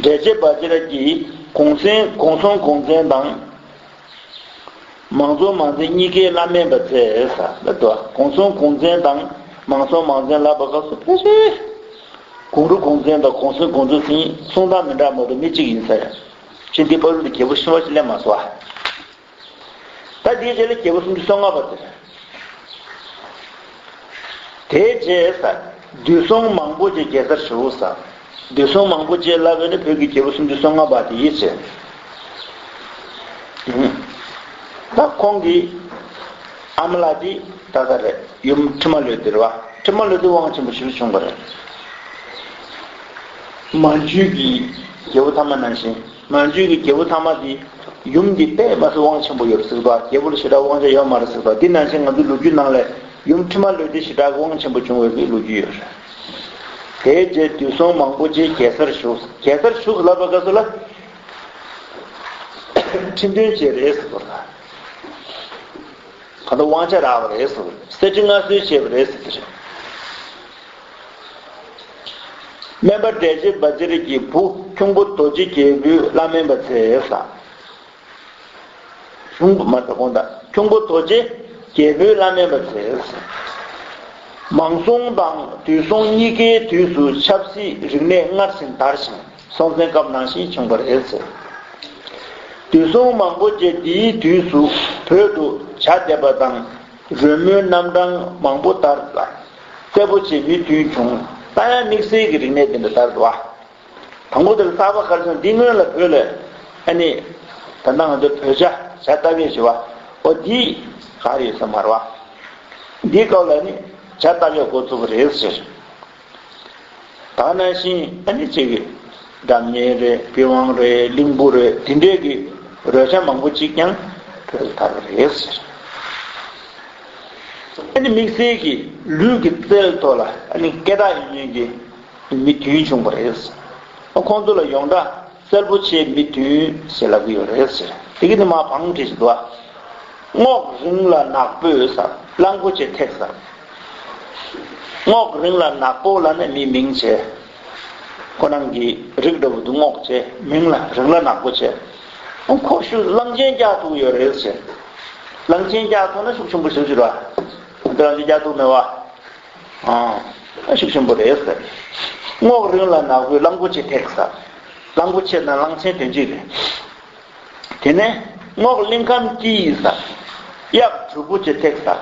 འབྲས་ལྗོད་བ་ཅི་ར་གྱིས་གུང་སེང་གུང་སྲོང་གུང་བཙན་དང་། མང་ཚོགས་མང་བཙན་གཉིས་ཀའི་བླ་སྨན་པ་བཙལ་ཟེར་ལབ་འདུག། གུང་སྲོང་གུང་བཙན་དང་མང་ཚོགས་མང་བཙན་ལབ་པ་སྐབས་སུ་ཕལ་ཆེར་གུང་རུ་གུང་བཙན་དང་གུང་སེང་གུང་བཙན་ཟེར་མཁན་གསུང་སྟངས་མི་འདྲ་མ་གཏོགས་མི་གཅིག་ཡིན་ས་རེད། ཕྱིན་ཏེ་བར་དུ་རྒྱལ་པོ་ཤི་བ་ཞིག་སླེབས་མ་སོང་བ། ད་དེའི་རྗེས་ལ་རྒྱལ་པོ་སུམ་ཅུ་སོ་ལྔ་པ་དེ་རེད། དེའི་རྗེས་ཟེར། དུས་སྲུང་མང་པོ་ཅིག་རྒྱལ་སར་བཞུགས་ཟེར། དུས་སྲུང་མང་པོ་ཅིག་ལབ་པ་ནི་བོད་ཀྱི་རྒྱལ་པོ་སུམ་ཅུ་སོ་ལྔ་པ་དེ་ཡིན་ཟེར། ད་ཁོང་གི་ཨ་མ་ལགས་དེ་ད་ལྟ་རེད། ཡུམ་ཁྲི་མ་ལོད་དེ་རེད་བ། ཁྲི་མ་ལོད་དེ་དབང་ཆེན་པོ་ཞེ་པོ་བྱུང་བ་རེད། མན་ཇུ་གི་རྒྱལ་པོ་ཐ་མ་ནང་བཞིན། མན་ཇུ་གི་རྒྱལ་པོ་ཐ་མ་དེ་ཡུམ་གྱི་དཔེ་མ་སྲིད་དབང་ཆེན་པོ་ཡོད་ཟེར་བ། རྒྱལ་པོ་ལ་ཞེ་དྲག་དབང་ཆ་ཡོད་མ་རེད་ཟེར་བ། འདི་ནང་བཞིན་ང་ཚོའི་ལོ་རྒྱུས་ནང་ལ་ཡུམ་ཁྲི་མ་ལོད་དེ་ཞེ་དྲག་དབང་ཆེན་པོ་བྱུང་བའི་ལོ་རྒྱུས་ཡོད་རེད། དེའི་རྗེས་དུས་སྲུང་མང་པོ་ཅིག་རྒྱལ་སར་བཞུགས། རྒྱལ་སར་བཞུགས་ལབ་པ་སྐབས་སུ་ལ་ཁྲི་འདོན་བྱས་རེད་ཟེར་བ། གང་ལྟར་དབང་ཆ་རག་པ་རེད་ཟེར་བ། གསེར་ཁྲི་མངའ་གསོལ་བྱས་པ་རེད་ཟེར་གྱི་རེད། སྨན་པ་འབྲས་ལྗོད་བ་ཅི་ར་གྱི་བུ་ཁྱུང་པོ་རྡོ་རྗེ་རྒྱལ་པོའི་བླ་སྨན་པ་བཙལ་ཟེར། ཁྱུང་པོ་མ་ཟེར་གོང་དང་ཁྱུང་པོ་རྡོ་རྗེ་རྒྱལ་པོའི་བླ་སྨན་པ་བཙལ་ཟེར། མང་སྲོང་དང་དུས་སྲུང་གཉིས་ཀའི་དུས་སུ་ཆབ་སྲིད་རིག་གནས་སྔར་བཞིན་དར་ཞིང་སྲོང་བཙན་སྐབས་ནང་བཞིན་བྱུང་བ་རེད་ཟེར། དུས་སྲུང་མང་པོ་ཅིག་འདིའི་དུས་སུ་བོད་དུ་བྱ་བསྡད་པ་དང་། རོལ་མོའི་རྣམ་གྲངས་མང་པོ་དར་ལ། རྩལ་པོ་ཆེ་མི་བདུན་བྱུང་། ད་ཡང་དམིགས་བསལ་གྱི་རིག་གནས་དེ་འདྲ་དར་འདུག་བ། དང་པོ་དེར་གསར་པ་ག་རེ་བྱུང་། འདི་སྔོན་ལ་བོད་ལ་ཨ་ནི་ད་ལྟ་ང་ཚོ་བོད་ཇ་ཇ་བཏབ་ཡས་བྱེད་བ། ཨོ་འདི་ག་རེ་ཡོད་ས་མ་རེད་བ། འདིའི་སྐབས་ལ་ནི་ཇ་བཏབ་ཡས་འགོ་བཙུགས་པ་རེད་ཟེར། ད་ནང་བཞིན་ཨ་ནི་གཅིག་གི་སྒྲ་སྙན་རེད། པི་ཝང་རེད། གླིང་བུ་རེད། དེ་འདྲས་ཀྱི་རོལ་ཆ་མང་པོ་གཅིག་ཀྱང་བོད་ལ་དར་བ་རེད་ཟེར། ཨ་ནི་དམིགས་བསལ་གྱི་ལུས་ཀྱི་རྩལ་ཐོག་ལ་ཨ་ནི་སྐད་གྲགས་ཡོད་མཁན་གྱི་མི་བདུན་བྱུང་བ་རེད་ཟེར། ཁོང་ཚོ་ལ་ཡོངས་གྲགས་རྩལ་པོ་ཆེ་མི་བདུན་ཞེས་ལབ་ཀྱི་ཡོད་རེད་ཟེར། དེ་གི་ནི་མ་བང་བྲིས་ཤིག་འདུག་ཨ། རྔོག་རིང་ལ་ནག་པོས་ཟེར། གླང་པོ་ཆེ་ཐེག་ཟེར། རྔོག་རིང་ལ་ནག་པོ་ལབ་ན་མི་མིང་བྱས། ཁོ་རང་གི་རིགས་འདྲ་བོ་འདུག་རྔོག་བྱས། མིང་ལ་རིང་ལ་ནག་པོ་བྱས། ཁོ་ཤུགས་གླང་ཆེན་རྒྱག་ཐུབ་ཡོད་རེད་ཟེར། གླང་ཆེན་རྒྱག་ཐུབ་ན་ཤུགས་ཆེན་པོ་ཞིག་ཅིག་རེད་བ། འདི་རང་ཅིག་རྒྱག་ཐུབ་མེད་བ། ཨང་། ཤུགས་ཆེན་པོ་རེད་ཟེར། རྔོག་རིང་ལ་ནག་པོས་གླང་པོ་ཆེ་ཐེག་ཟེར། གླང་པོ་ཆེ་དང་གླང་ཆེན་དོན་གཅིག་རེད། དེ་ནས་རྔོག་གླིང་ཁམས་ཀྱིས་ཟེར། གཡག་གྲུ་པོ་ཆེ་ཐེག་ཟེར།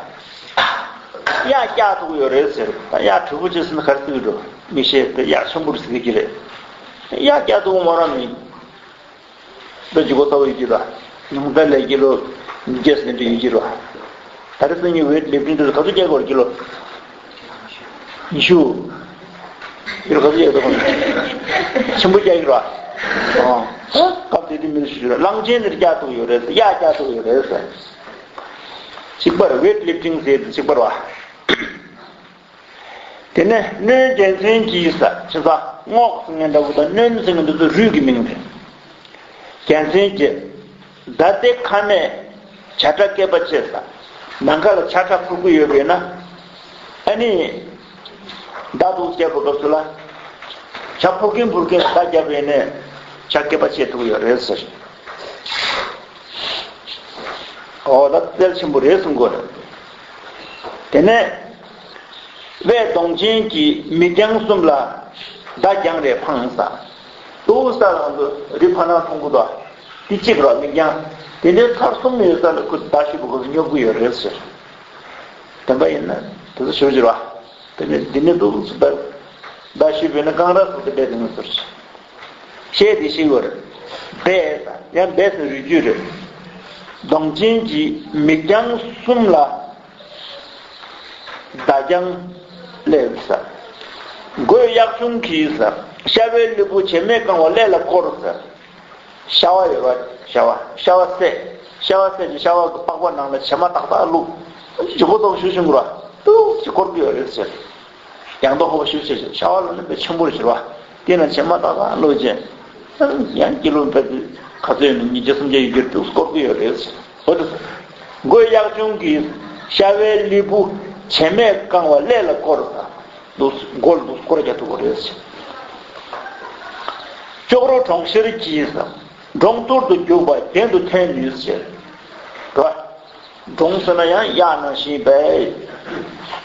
གཡག་རྒྱག་ཐུབ་ཡོད་རེད་ཟེར། གཡག་གྲུ་པོ་ཆེ་ཟེར་ན་ག་རེ་ཟེར་གྱི་འདུག་མི་ཤེས། དེ་གཡག་ཆེན་པོ་རེད་ཟེར་གྱི་རེད། གཡག་རྒྱག་ཐུབ་མོ་རང་མིན། ད་ཇི་གོ་ལྟ་བུ་ཡོད་ཀྱི་ར། ཉུང་མཐའ་ལས་ཀྱི་ལོ་ཉིས་བརྒྱ་ཟིན་འདྲ་ཡོད་ཀྱི་ར། ད་རེས་སང་ཉིན་ཝེ་ཊི་ལིཕ་ཊིང་དེ་ག་ཚོད་རྒྱག་དགོས་ཀྱི་ལོ། ཉི་ཤུ། ཡོད་ག་ཚོད་རྒྱག་དགོས། ཆེན་པོ་རྒྱག་གི་ར། ཨ། སྐབས་དེ་དུས་མི་ཤུ་ར། གླང་ཆེན་དེར་རྒྱག་ཐུབ་ཡོད་རེད། གཡག་རྒྱག་ཐུབ་ཡོད་རེད་ཟེར། གཅིག་པ་ར། ཝེ་ཊི་ལིཕ་ཊིང་ཟེར་དེ་གཅིག་པ་ར། དེ་ནས་སྣོད་རྒྱལ་མཚན་གྱིས་ཟེར། ཆེ་ས་རྔོག་ཟེར་མཁན་འདྲ་བོ་དང་སྣོད་ཟེར་མཁན་འདི་ཚོ་རུས་ཀྱི་མིང་རེད། རྒྱལ་མཚན་གྱིས་མདའ་སྟེ་ཁ་ནས་བྱ་ཁྲ་སྐེད་པ་ཕྱེད་ཟེར། ནམ་མཁའ་ལ་བྱ་ཁྲ་འཕུར་གྱི་ཡོད་པས་ན། ཨ་ནི་མདའ་འདུག་བྱས་པའི་སྐབས་སུ་ལ། བྱ་འཕུར་གིན་འཕུར་གིན་མདའ་བརྒྱབ་པས་ནས་བྱ་སྐེད་པ་ཕྱེད་ཐུབ་ཀྱི་ཡོད་རེད་ཟེར། ཨོ་ད་རྩལ་ཆེན་པོ་རེད་གསུང་གི་ཡོད་རེད། དེ་ནས་དབལ་གདོང་ཅན་གྱིས་མི་རྐྱང་གསུམ་ལ་ མདའ་རྒྱང་རེ་འཕངས་ས། ཏོག་ས་ལང་དུ་རི་ཕ་ནང་མཐོང་གི་འདུག་དེ་གཅིག་ར་མིག་རྒྱང་། དེ་འདྲའི་ཚར་གསུམ་ཡོད་ས་ལ་ཁོ་མདའ་གཞུ་བོ་ཁོ་སྙོབ་གི་ཡོད་རེད་ཟེར། དེ་འདྲ་ཡིན་ན་དེ་ཚོ་ཞུ་ཞུ་བ། དེ་ནི་འདི་ནི་འདུག་ཟེར། མདའ་གཞུ་བོས་ན་རྐང་ར་སོགས་དེ་འདྲ་དེ་ནི་ཟེར། ཤེས་དེ་ཤེས་དགོས་རེད། སྦས་ས་ཡང་སྦས་ཟེར་རི་རྒྱུད་རེད། གདོང་ཅན་གྱི་མིག་རྒྱང་གསུམ་ལ། མདའ་རྒྱང་སླེབས་ས། མགོ་གཡག་ཆུང་གིས་ས། ཤ་བའི་ལུས་པོ་བྱེ་མས་བཀང་བ་ཀླད་ལ་བསྐོར་ས། ཤ་བ་ཡོད་པ་ཤ་བ་ཤ་བ་བསད། ཤ་བ་བསད་ཀྱི་ཤ་བ་གི་པགས་པ་ནང་ལ་བྱེ་མ་ཏག་ཏག་བླུགས། ཇི་གོ་ཏོག་ཤུ་ཤུང་གི་ར་ཏུག་ཅིག་བསྐོར་གི་ཡོད་རེད་ཟེར། ཡང་ཏོག་ཧོ་ཤུ་ཤེ་ཤེ་ཤ་བ་ལ་ནི་དཔེ་ཆེན་པོ་རེད་ཟེར་བ། དེ་ན་བྱེ་མ་ཏག་ཏག་བླུགས་རྗེས། ཡང་ཀི་ལོ་བེ་ག་ཚོད་ཡོད་ན་ཉིས་བརྒྱ་སུམ་བརྒྱ་ཡོད་རྒྱུར་ཏུ་བསྐོར་གི་ཡོད་རེད་ཟེར། འོ་དེ་མགོ་གཡག་ཆུང་གིས་ཤ་བའི་ལུས་པོ་བྱེ་མས་བཀང་བ་ཀླད་ལ་བསྐོར་ས། ཏུ་མགོ་ལ་ཏུ་བསྐོར་རྒྱག་ཐུབ་པ་རེད་ཟེར། ཅོག་རོ་གྲོང་ཁྱེར་གྱིས་ས། འབྲོང་ཐུར་དུ་རྒྱུག་པ་གྱེན་དུ་འཐེན་ནུས་ཟེར། འགྲོ། འབྲོང་ཟེར་ན་ཡང་གཡག་ནང་བཞིན་པའི་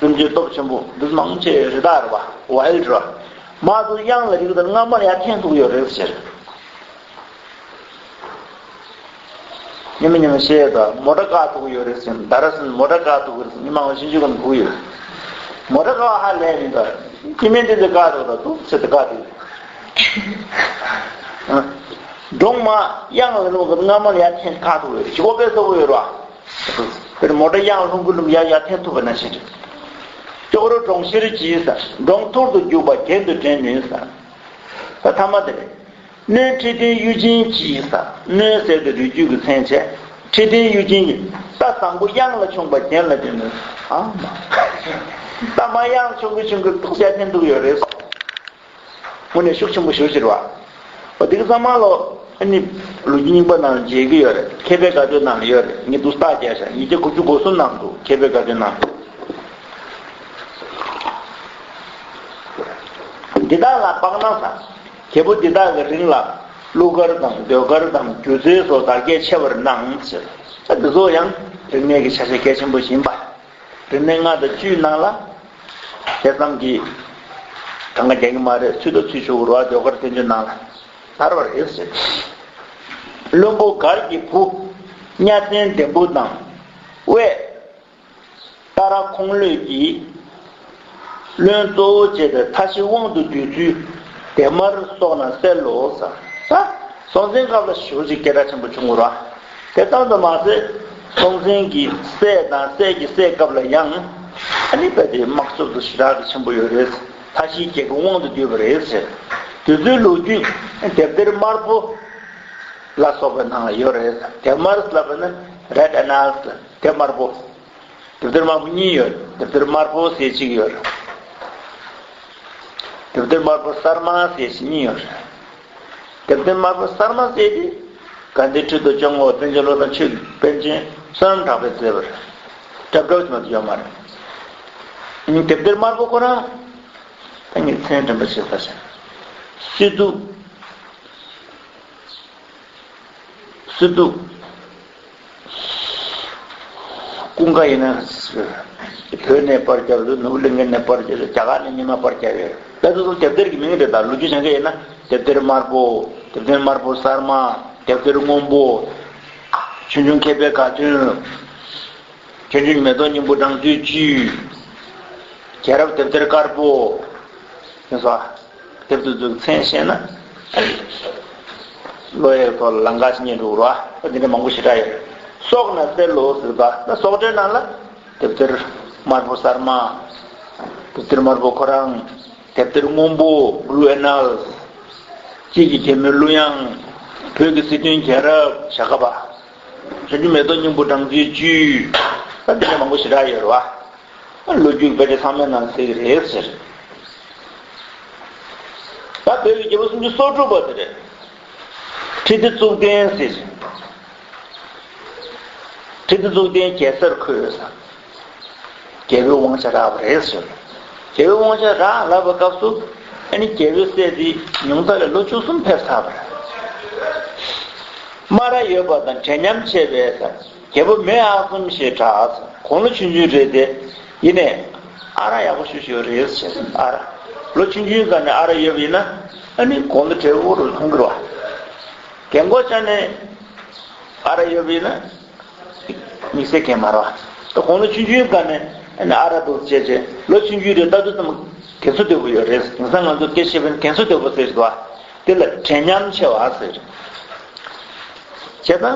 སེམས་ཅན་སྟོབས་ཆེན་པོ་འདི་མང་ཆེ་རི་དྭགས་རེད་བ། ཝའིལ་ཌི་རེད་བ། མར་དུ་གཡང་ལ་རིག་དང་སྔ་མར་ཡར་འཐེན་ཐུབ་ཡོད་རེད་ཟེར། ཉི་མ་ཉི་མ་བཤད་དང་མོ་ཊ་བཀག་ཐུབ་ཡོད་རེད་ཟེར། ད་ར་ཟེར་མོ་ཊ་བཀག་ཐུབ་རེད་ཟེར། མི་མང་བ་ཤིན་ཅུ་ཀུན་གུ་ཡོད། མོ་ཊ་བཀག་ཧ་ལས་མི་འདུག་སྐྱེ་དམན་དེ་ཚོ་བཀག་ཐུབ་ད་འདུག་ཟེར་ཏེ་བཀག་ཐུབ། འབྲོང་མ་གཡང་ལ་ལུང་གི་སྔ་མར་ཡར་འཐེན་བཀག་ཐུབ་ཡོད་རེད། ཞི་གོ་པས་གསོ་གི་ཡོད་རེད་བ། དེར་མོ་ཊ་གཡང་ལྷུང་གི་ལུང་ཡར་ཡར་འཐེན་ཐུབ་པ་ནང་བཞིན་རེད། ཅོག་རོ་གྲོང་ཁྱེར་གྱིས་ས། འབྲོང་ཐུར་དུ་རྒྱུག་པ་གྱེན་དུ་འདྲེན་ནུས་ས། ད་ཐ་མ་དེ་རེད། གནོད་འཕྲི་ལྡན་གཡུ་ཅན་གྱིས་ས། གནོད་ཟེར་དེ་རུས་རྒྱུད་ཀྱི་མཚན་བྱས། འཕྲི་ལྡན་གཡུ་ཅན་གྱིས་རྟ་བཟང་པོ་གཡང་ལ་མཆོངས་པ་གྱེན་ལ་འདྲེན་ནུས། ཨ་མ། རྟ་མ་གཡང་མཆོང་གི་མཆོང་གི་ཏོག་ཙམ་འཐེན་ཐུབ་ཡོད་རེད། དངོས་གནས་ཤུགས་ཆེན་པོ་ཞེ་པོ་ཅིག་རེད་བ། འོ་དེ་གི་ཚང་མ་ལོ་ཨ་ནི་ལོ་རྒྱུས་རྙིང་པ་ནང་ལ་མཇལ་གྱི་ཡོད་རེད། མཁས་པའི་དགའ་སྟོན་ནང་ལ་ཡོད་རེད། ངས་འདུག་རྟགས་བརྒྱབ་ཤག་ཉིས་བརྒྱ་དགུ་བཅུ་གོ་གསུམ་ནང་དུ་མཁས་པའི་དགའ་སྟོན་ནང་དུ། འདི་དག་ལ་དཔག་ན་ས། རྒྱལ་པོ་འདི་དག་གི་རིང་ལ་གླུ་གར་དང་ཟློས་གར་དང་སྒྱུ་རྩལ་སོགས་དར་རྒྱས་ཆེ་བར་སྣང་ཟེར། ད་འདི་ཚོ་ཡང་རིག་གནས་ཀྱི་ཆ་ཤས་གལ་ཆེན་པོ་ཞིག་ཡིན་པ། རིག་གནས་ལྔ་དང་བཅུའི་ནང་ལ་དེ་ཙམ་གྱིས་གྲངས་ཀ་རྒྱག་གི་མ་རེད། ཚུལ་དང་ཚུལ་ཞུགས་རུ་བ་ཟློས་གར་བསྟན་བཅོས་ནང་ལ་དར་བ་རེད་ཟེར། བློན་པོ་མགར་གྱི་བུ་གཉའ་བཙན་ལྡེམ་པོ་དང་དབས་ཏཱ་ར་ཁོང་ལོད་ཀྱིས་བློན་གཙོ་བོ་བྱས་ཏེ་མཐའ་བཞི་དབང་དུ་བསྡུས་ཚུལ་དེ་མར་སོགས་ན་གསལ་ལོ་ཟེར། ད་སྲོང་བཙན་སྐབས་ལ་ཞེ་པོ་ཅིག་སྐད་གྲགས་ཆེན་པོ་བྱུང་བ་རེད། དེ་ཙམ་དུ་མ་ཟད་སྲོང་བཙན་གྱི་སྲས་དང་སྲས་ཀྱི་སྲས་སྐབས་ལ་ཡང་ཨ་ནི་རྦད་དེ་དམག་འཁྲུག་ཏུ་ཞེ་དྲག་གི་ཆེན་པོ་ཡོད་རེད། མཐའ་བཞིའི་རྒྱལ་ཁབ་དབང་དུ་བསྡུས་པ་རེད་ཟེར། དེ་ཚོའི་ལོ་རྒྱུས་དེབ་ཐེར་དམར་པོ་ལ་སོགས་པའི་ནང་ལ་ཡོད་རེད། དེབ་དམར་ལབ་པ་ནི་རེད་ཨ་ནལ་སི་དེབ་དམར་པོ། དེབ་ཐེར་དམར་པོ་གཉིས་ཡོད། དེབ་ཐེར་དམར་པོ་ཟེར་གཅིག་ཡོད། དེབ་ཐེར་དམར་པོ་གསར་མ་ཟེར་གཉིས་ཡོད། དེབ་ཐེར་དམར་པོ་གསར་མ་ཟེར་དེ་དགའ་ལྡན་ཁྲི་ཐོག་སྐྱབས་མགོན་པཎ་ཆེན་བློ་བཟང་ཆོས་ཀྱི་པཎ་ཆེན་བསོད་ནམས་གྲགས་པས་མཛད་པ་རེད། སྒྲ་སྒྲོགས་ཀྱི་མ་གཏོགས་ཡོད་མ་རེད། དེབ་ཐེར་དམར་པོ་ཁོ་རང་ད་ངས་མཚན་དྲན་པ་བྱེད་ས་ཞིག་སི་ཏུ། སི་ཏུ། ཀུན་དགའ་ཡིན་ན། བོད་ནས་པར་བརྒྱབ་འདུག་ནོར་བུ་གླིང་ག་ནས་པར་བརྒྱབ་འདུག་རྒྱ་གར་ནས་རྙིང་མ་པར་བརྒྱབ་ཡོད། ད་དེ་ཚོ་དེབ་ཐེར་གྱི་མིང་རེད། ད་ལོ་རྒྱུས་སྦྱང་མཁན་ཡིན་ན་དེབ་ཐེར་དམར་པོ། དེབ་ཐེར་དམར་པོ་གསར་མ། དེབ་ཐེར་སྔོན་པོ། ཆོས་འབྱུང་མཁས་པའི་དགའ་སྟོན། ཆོས་འབྱུང་མེ་ཏོག་སྙིང་པོ་སྦྲང་རྩིའི་བཅུད། རྒྱལ་རབས་དེབ་ཐེར་དཀར་པོ། ཡིན་སོང་། དེབ་དེ་ཚོའི་མཚན་ཤེས་ན། བློ་ཡག་ཐོག་ལ་ལམ་ཁ་ཞིག་རྙེད་འགྲོ་གི་རེད་བ། འདི་འདྲ་མང་པོ་ཞེ་དྲག་ཡོད་རེད། སོགས་ན་གསལ་ལོ་ཟེར་བ་ན་སོགས་སྒྲོས་ནང་ལ་དེབ་ཐེར་དམར་པོ་གསར་མ། དེབ་ཐེར་དམར་པོ་ཁོ་རང་། དེབ་ཐེར་སྔོན་པོ་Blue Annals། དཔྱིད་ཀྱི་རྒྱལ་མོའི་གླུ་དབྱངས། བོད་ཀྱི་སྲིད་དོན་རྒྱལ་རབས་ཞེས་པ། ཆོས་འབྱུང་མེ་ཏོག་སྙིང་པོ་སྦྲང་རྩིའི་བཅུད། ད་འདི་འདྲ་མང་པོ་ཞེ་དྲག་ཡོད་རེད་བ། ལོ་རྒྱུས་དཔེ་ཆ་ཚང་མའི་ནང་གསལ་གྱི་རེད་ཟེར། ད་བོད་ཀྱི་རྒྱལ་པོ་སུམ་ཅུ་སོ་དྲུག་པ་དེ་རེད། ཁྲི་ལྡེ་གཙུག་བརྟན་ཟེར། ཁྲི་ལྡེ་གཙུག་བརྟན་རྒྱལ་སར་འཁོད་ས། རྒྱལ་པོའི་དབང་ཆ་རག་པ་རེད་ཟེར། རྒྱལ་པོའི་དབང་ཆ་རག་ལབ་པའི་སྐབས་སུ་ཨ་ནི་རྒྱལ་པོའི་སྲས་དེ་ཉུང་མཐའ་ལ་ལོ་བཅུ་གསུམ་ཕེབས་ཚར་བ་རེད། སྨ་ར་ཡོད་པ་དང་འདྲེས་མཉམ་བྱས་པས་ཟེར། རྒྱལ་པོ་མེས་ཨག་ཚོམ་ཞེས་གྲགས་ཟེར། དགུང་ལོ་ཆུང་ཆུང་རེད་དེ། ཡིན་ནའི་ཨ་རག་ཡག་པོ་ཞེ་པོ་ཅིག་ཡོད་རེད་ཟེར། ཨ་རག་ ལོ་ཆུང་ཆུང་སྒང་ནས་ཨ་རག་ཡོད་པ་ཡིན་ན་ཨ་ནི་དགུང་ལོ་བགྲེས་པོ་རུ་ལྷུང་གི་རེད་བ། རྒན་གོག་ཆགས་ནས་ཨ་རག་ཡོད་པ་ཡིན་ན་དམིགས་བསལ་གང་ཡང་མ་རེད་བ། ད་དགུང་ལོ་ཆུང་ཆུང་སྒང་ནས་ཨ་ནི་ཨ་རག་འདུག་བྱས་བྱས་ལོ་ཆུང་ཆུང་རེད། ལྟ་དུས་ཙམ་དགེ་མཚོ་ལྟ་བུ་ཡོད་རེད། དེང་སང་ང་ཚོ་སྐད་ཆ་བཤད་པ་ཡིན་ན་རྒན་གསོ་ལྟ་བུ་ཟེར་གྱི་འདུག་བ། དེ་ལ་བགྲེས་ཉམས་ཆེ་བ་ཟེར། བྱས་ཙང་།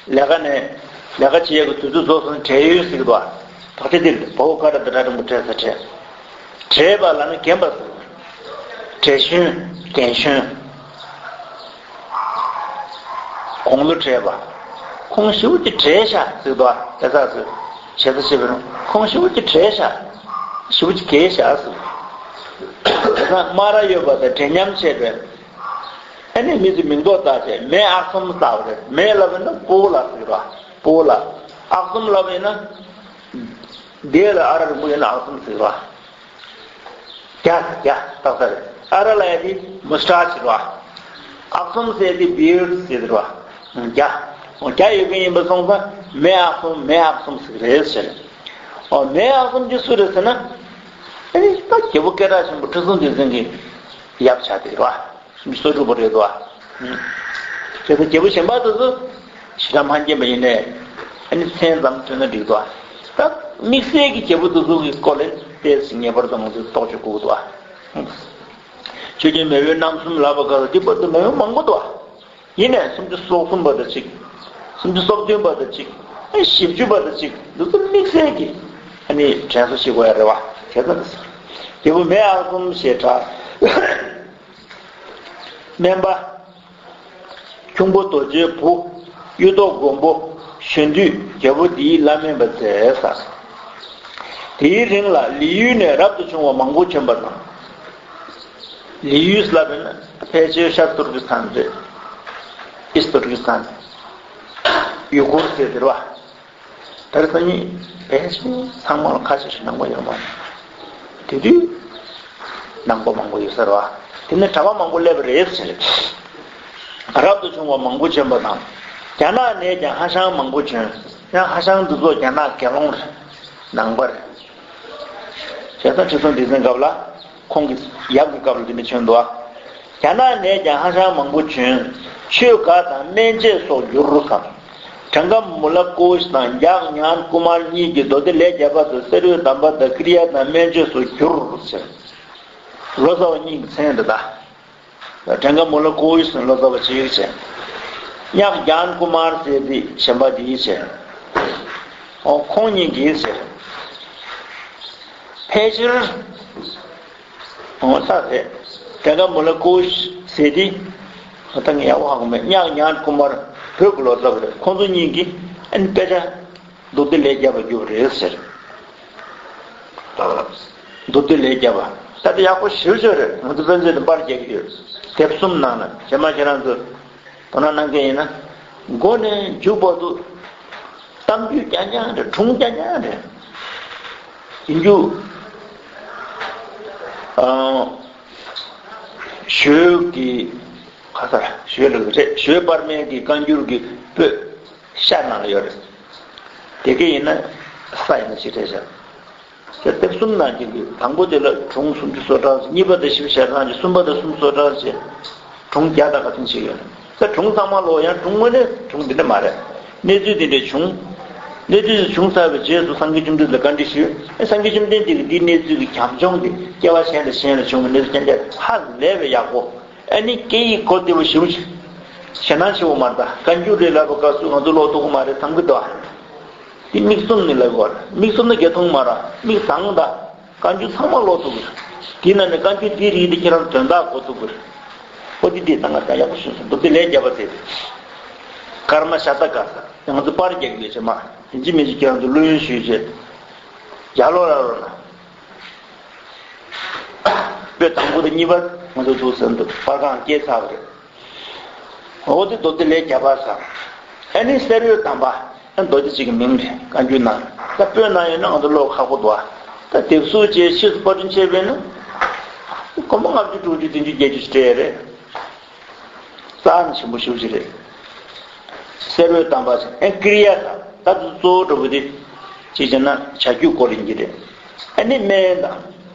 ལས་ཀ་ནས་ལས་ཀ་བྱེད་ཡག་གི་དུས་ཚོད་རྫོགས་སོང་ན་བགྲེས་ཡོལ་ཟེར་གྱི་འདུག་བ། བག་ཁྲེ་འདི་ལ་བའོ་ཀ་ར་ད་ར་རིང་པོ་བགྲེས་ས་བགྲེས། བགྲེས་པ་ལ་ནི་རྒན་པ་ཟེར། བགྲེས་གཞོན་རྒན་གཞོན། དགུང་ལོ་བགྲེས་པ། ཁོང་ཞེ་པོ་ཅིག་བགྲེས་ཤག་ཟེར་གྱི་འདུག་བ། དེ་ཚ་ཟེར། བྱས་ཙང་བྱས་པ་ཡིན་ན་ཁོང་ཞེ་པོ་ཅིག་བགྲེས་ཤག་ཞེ་པོ་ཅིག་རྒས་ཤག་ཟེར། དེ་ཚ་སྨ་ར་ཡོད་པ་དང་བགྲེས་ཉམས་ཆེ་བའི། ཨ་ནི་མི་ཚོས་མིང་འདོགས་བཏགས་བྱས་མེ་ཨག་ཚོམ་ཟེར་བ་རེད། མེ་ལབ་ཡིན་ན་སྤོ་ལགས་ཟེར་བ། སྤོ་ལགས། ཨག་ཚོམ་ལབ་ཡིན་ན། དེ་ལ་ཨ་རག་རིང་པོ་ཡིན་ན་ཨག་ཚོམ་ཟེར་བ། རྒྱ་རྒྱ་ཏག་ཏག་རེད། ཨ་རག་ལབ་ཡ་དེ་མུ་སི་ཊ་ཆི་ཟེར་བ། ཨག་ཚོམ་ཟེར་དེ་བི་ཡར་ཌི་ཟེར་བ། རྒྱ། རྒྱ་ཡོད་མཁན་ཡིན་པ་སོང་ཙང་མེ་ཨག་ཚོམ་མེ་ཨག་ཚོམ་ཟེར་གི་རེད་ཟེར། ཨོ་མེ་ཨག་ཚོམ་གྱི་སུ་རེད་ཟེར་ན། ཨ་ནི་ད་རྒྱལ་པོ་སྐད་གྲགས་ཆེན་པོ་ཁྲི་སྲོང་ལྡེ་བཙན་གྱི་ཡབ་ཆགས་དེ་རེད་བ། སུམ་ཅུ་སོ་དྲུག་པ་རེད་དོ། བྱས་ཙང་རྒྱལ་པོ་གཞན་པ་དེ་ཚོ་ཞེ་དྲག་མ་མཁྱེན་པ་ཡིན་ནའི་ཨ་ནི་མཚན་ཙམ་ཐོས་ན་འགྲིག་དོ། ད་དམིགས་བསལ་གྱི་རྒྱལ་པོ་དེ་ཚོ་གི་སྐོར་ལ་ཏོག་ཙམ་ངེས་པར་དུ་ང་ཚོས་རྟོག་དཔྱོད་དགོས་དོ། ཆོས་རྒྱལ་མེས་དབོན་རྣམ་གསུམ་ལབ་པ་ག་ལ་དེ་བར་དུ་མེས་དབོན་མང་པོ་འདུག་ཡིན་ནའི་སུམ་ཅུ་སོ་གསུམ་པ་དང་གཅིག་སུམ་ཅུ་སོ་བདུན་པ་དང་གཅིག་ཨ་བཞི་བཅུ་པ་དང་གཅིག་འདི་ཚོ་དམིགས་བསལ་གྱི་ཨ་ནི་དྲན་གསོ་བྱེད་དགོས་ཡ་རེད་བ། བྱས་ཙང་རྒྱལ་པོ་མེས་ཨག་ཚོམ་ཞེས་གྲགས། སྨན་པ། ཁྱུང་པོ་རྡོ་རྗེའི་བུ། གཡུ་ཐོག་མགོན་པོ། གཞོན་དུས་རྒྱལ་པོ་འདིའི་བླ་སྨན་པ་མཛད་ས། དེའི་རིང་ལ་ལི་ཡུལ་ནས་རབ་ཏུ་བྱུང་བ་མང་པོ་བྱོན་པ་དང་། ལི་ཡུལ་ལབ་པས་ན་ཕལ་ཆེར་ཤར་ཏུར་ཀི་སི་ཐན་རེད། ཨིསི་ཏུར་ཀི་སི་ཐན། ཡུ་གུར་ཟེར་དེ་རེད་བ། ད་རེས་སང་ཉིན་བན་ཆེན་ཚང་མ་ལ་ཁ་ཤས་ཤིག་ནང་པ་ཡོད་མ་རེད། དེ་དུས་ནང་པ་མང་པོ་ཡོད་ས་རེད་བ། དེ་ནས་གྲྭ་པ་མང་པོ་སླེབས་པ་རེད་ཟེར། རབ་ཏུ་བྱུང་བ་མང་པོ་བྱོན་པ་དང་། རྒྱ་ནག་ནས་ཀྱང་ཧྭ་ཤང་མང་པོ་བྱོན། ཡང་ཧྭ་ཤང་འདི་ཚོ་རྒྱ་ནག་དགེ་སློང་རེད། ནང་པ་རེད། བྱས་ཙང་ཁྲི་སྲོང་ལྡེ་བཙན་སྐབས་ལ། ཁོང་གི་ཡབ་ཀྱི་སྐབས་ལ་འདི་འདྲ་བྱོན་འདུག་ཨ། རྒྱ་ནག་ནས་ཀྱང་ཧྭ་ཤང་མང་པོ་བྱོན། ཆོས་ག་དང་སྨན་དཔྱད་སོགས་བསྒྱུར་ཟེར། དྲན་མཁའ་མུ་ལ་ཀོ་ཤ་དང་ཡག་ཉན་ཀུ་མར་གཉིས་ཀྱིས་མདོ་སྡེ་ལེགས་བརྒྱ་པ་དང་གསེར་འོད་དམ་པ་དང་ཀྲི་ཡ་དང་སྨན་དཔྱད་སོགས་བསྒྱུར་ཟེར། ལོ་ཙཱ་བ་གཉིས་ཀྱི་མཚན་འདི་ལྟ། དྲན་མཁའ་མུ་ལ་ཀོ་ཤ་ཟེར་ལོ་ཙཱ་བ་གཅིག་བྱས། ཉག་ཉན་ཀུ་མར་ཟེར་དེ་གཞན་པ་དེ་བྱས། ཨོ་ཁོང་གཉིས་ཀྱིས་ཟེར། ཕལ་ཆེར། ཨོ་ད་རེད། དྲན་མཁའ་མུ་ལ་ཀོ་ཤ་ཟེར་དེ། ད་ངས་ཡག་པོ་ཧ་གོ་མེད། ཉག་ཉན་ཀུ་མར་བོད་ཀྱི་ལོ་ཙཱ་བ་རེད། ཁོང་ཚོ་གཉིས་ཀྱིས་ཨ་ནི་དཔེ་ཆ། མདོ་སྡེ་ལེགས་བརྒྱ་པ་བསྒྱུར་བ་རེད་ཟེར། མདོ་སྡེ་ལེགས་བརྒྱ་པ། ད་ལྟ་ཡག་པོ་ཞེ་པོ་ཅིག་རེད། ང་ཚོ་དཔེ་མཛོད་དུ་པར་རྒྱག་གི་ཡོད། དེབ་གསུམ་ནང་ལ་རྗེས་མ་ཁྱེད་རང་ཚོ་དོ་སྣང་གནང་མཁན་ཡིན་ན། མགོ་ནས་མཇུག་བར་དུ་གཏམ་རྒྱུད་རྐྱང་རྐྱང་རེད། སྒྲུང་རྐྱང་རྐྱང་རེད། ཡིན་རྒྱུ། ཨང་། ཞོལ་གྱི། ག་ས་ར་ཞོལ་ལ་རེད། ཞོལ་པར་མའི་གི་བཀའ་འགྱུར་གྱི་པོད་ཤར་ནང་ལ་ཡོད་རེད། དེ་ག་ཡིན་ན་ས་ཡིན་ན་ཞིག་རེད་ཤག་དེ་དེབ་གསུམ་ནང་གི་དང་པོ་དེ་ལ་སྒྲུང་སུམ་ཅུ་སོ་གྲངས་ཅིག་གཉིས་པ་དེ་བཞི་བཅུ་ཞེ་གྲངས་ཅིག་གསུམ་པ་དེ་སུམ་ཅུ་སོ་གྲངས་ཅིག་སྒྲུང་བརྒྱ་དང་ག་ཚོད་ཅིག་ཡོད་རེད། དེ་སྒྲུང་ཚང་མ་ཀློག་ཡང་སྒྲུང་དངོས་གནས་སྒྲུང་འདི་འདྲ་མ་རེད། གནས་ཚུལ་འདི་འདྲ་བྱུང་། གནས་ཚུལ་དེ་བྱུང་ཚར་བའི་རྗེས་སུ་སངས་རྒྱས་བཅོམ་ལྡན་འདས་ལ་བཀའ་འདྲི་ཞུས། ཨེ་སངས་རྒྱས་བཅོམ་ལྡན་འདས་ཀྱིས་འདིའི་གནས་ཚུལ་གྱི་རྒྱབ་ལྗོངས་དེ་སྐྱེ་བ་གཞན་ལ་གཞན་ལ་བྱུང་བའི་གནས་ཚུལ་རྐྱང་རྐྱང་ཧ་ལས་པའི་ཡག་པོ། ཨ་ནི་སྐད་ཡིག་གོ་བདེ་བོ་ཞེ་པོ་ཞིག་ཞེད་སྣང་ཆེ་བོ་མ་རེད་ད། བཀའ་འགྱུར་རེད་ལབ་པ་སྐབས་སུ་ང་ཚོ་ཀློག་ཐུབ་ཀྱི་མ་རེད་བསམ་གྱི་འདུག་ཨ། དེ་མིག་བཙུམ་ནས་ལབ་དགོས་རེད། མིག་བཙུམ་ན་ག་གེ་མཐོང་གི་མ་རེད། མིག་གཙང་ད། བཀའ་འགྱུར་ཚང་མ་ཀློག་ཐུབ་ཀྱི་རེད། དེའི་ནང་ནས་བཀའ་འགྱུར་འདིའི་རིགས་འདི་ཁྱེད་རང་དོན་དག་གོ་ཐུབ་ཀྱི་རེད། ཨོ་དེ་འདི་ད་ང་ད་ཡག་པོ་ཞུས་སོང་། མདོ་སྡེ་ལེགས་བརྒྱ་པ་དེ། ཀརྨ་ཤ་སྟ་ག་ས་ང་ཚོ་པར་རྒྱག་གི་ཡོད་ཅེས་མ། ཡིན་གཅིག་མིན་གཅིག་ཁྱེད་རང་ཚོ་ལྷོད་ཡངས་ཞུས་རྗེས། ཡར་ལོག་ལ་རོགས་གནང་། པོད་དང་པོ་དང་གཉིས་པ་ང་ཚོ་འདུག་ཟེར་འདུག་པར་ཁང་སྐྱེལ་ཚར་བ་རེད། འོ་དེ་མདོ་སྡེ་ལེགས་བརྒྱ་པ་ཟེར། ཨ་ནི་གསེར་འོད་དམ་པ། ཨ་མདོ་སྡེ་གཅིག་གི་མིང་རེད། བཀའ་འགྱུར་ནང་། ད་པོད་ནང་ཡོད་ན་ང་ཚོ་ཀློག་ཁག་པོ་འདུག་ད་དེབ་གཟུགས་བཅས་ཕྱིས་སུ་པར་སྐྲུན་བྱས་པས་ན། སྒོར་མོ་ལྔ་བཅུ་དྲུག་ཅུ་བདུན་ཅུ་བརྒྱད་ཅུ་ཞིག་སྤྲད་ཡ་རེད། རྩ་ནི་ཆེན་པོ་ཞེ་པོ་ཅིག་རེད། གསེར་འོད་དམ་པ་ཟེར། ཨ་ཀྲི་ཡ་དང་ད་དུ་གཙོ་བོ་འདྲ་པོ་དེ། ཅིག་བྱས་ན་བྱ་རྒྱུད་སྐོར་ཡིན་གྱི་རེད། ཨ་ནི་སྨན་དང་།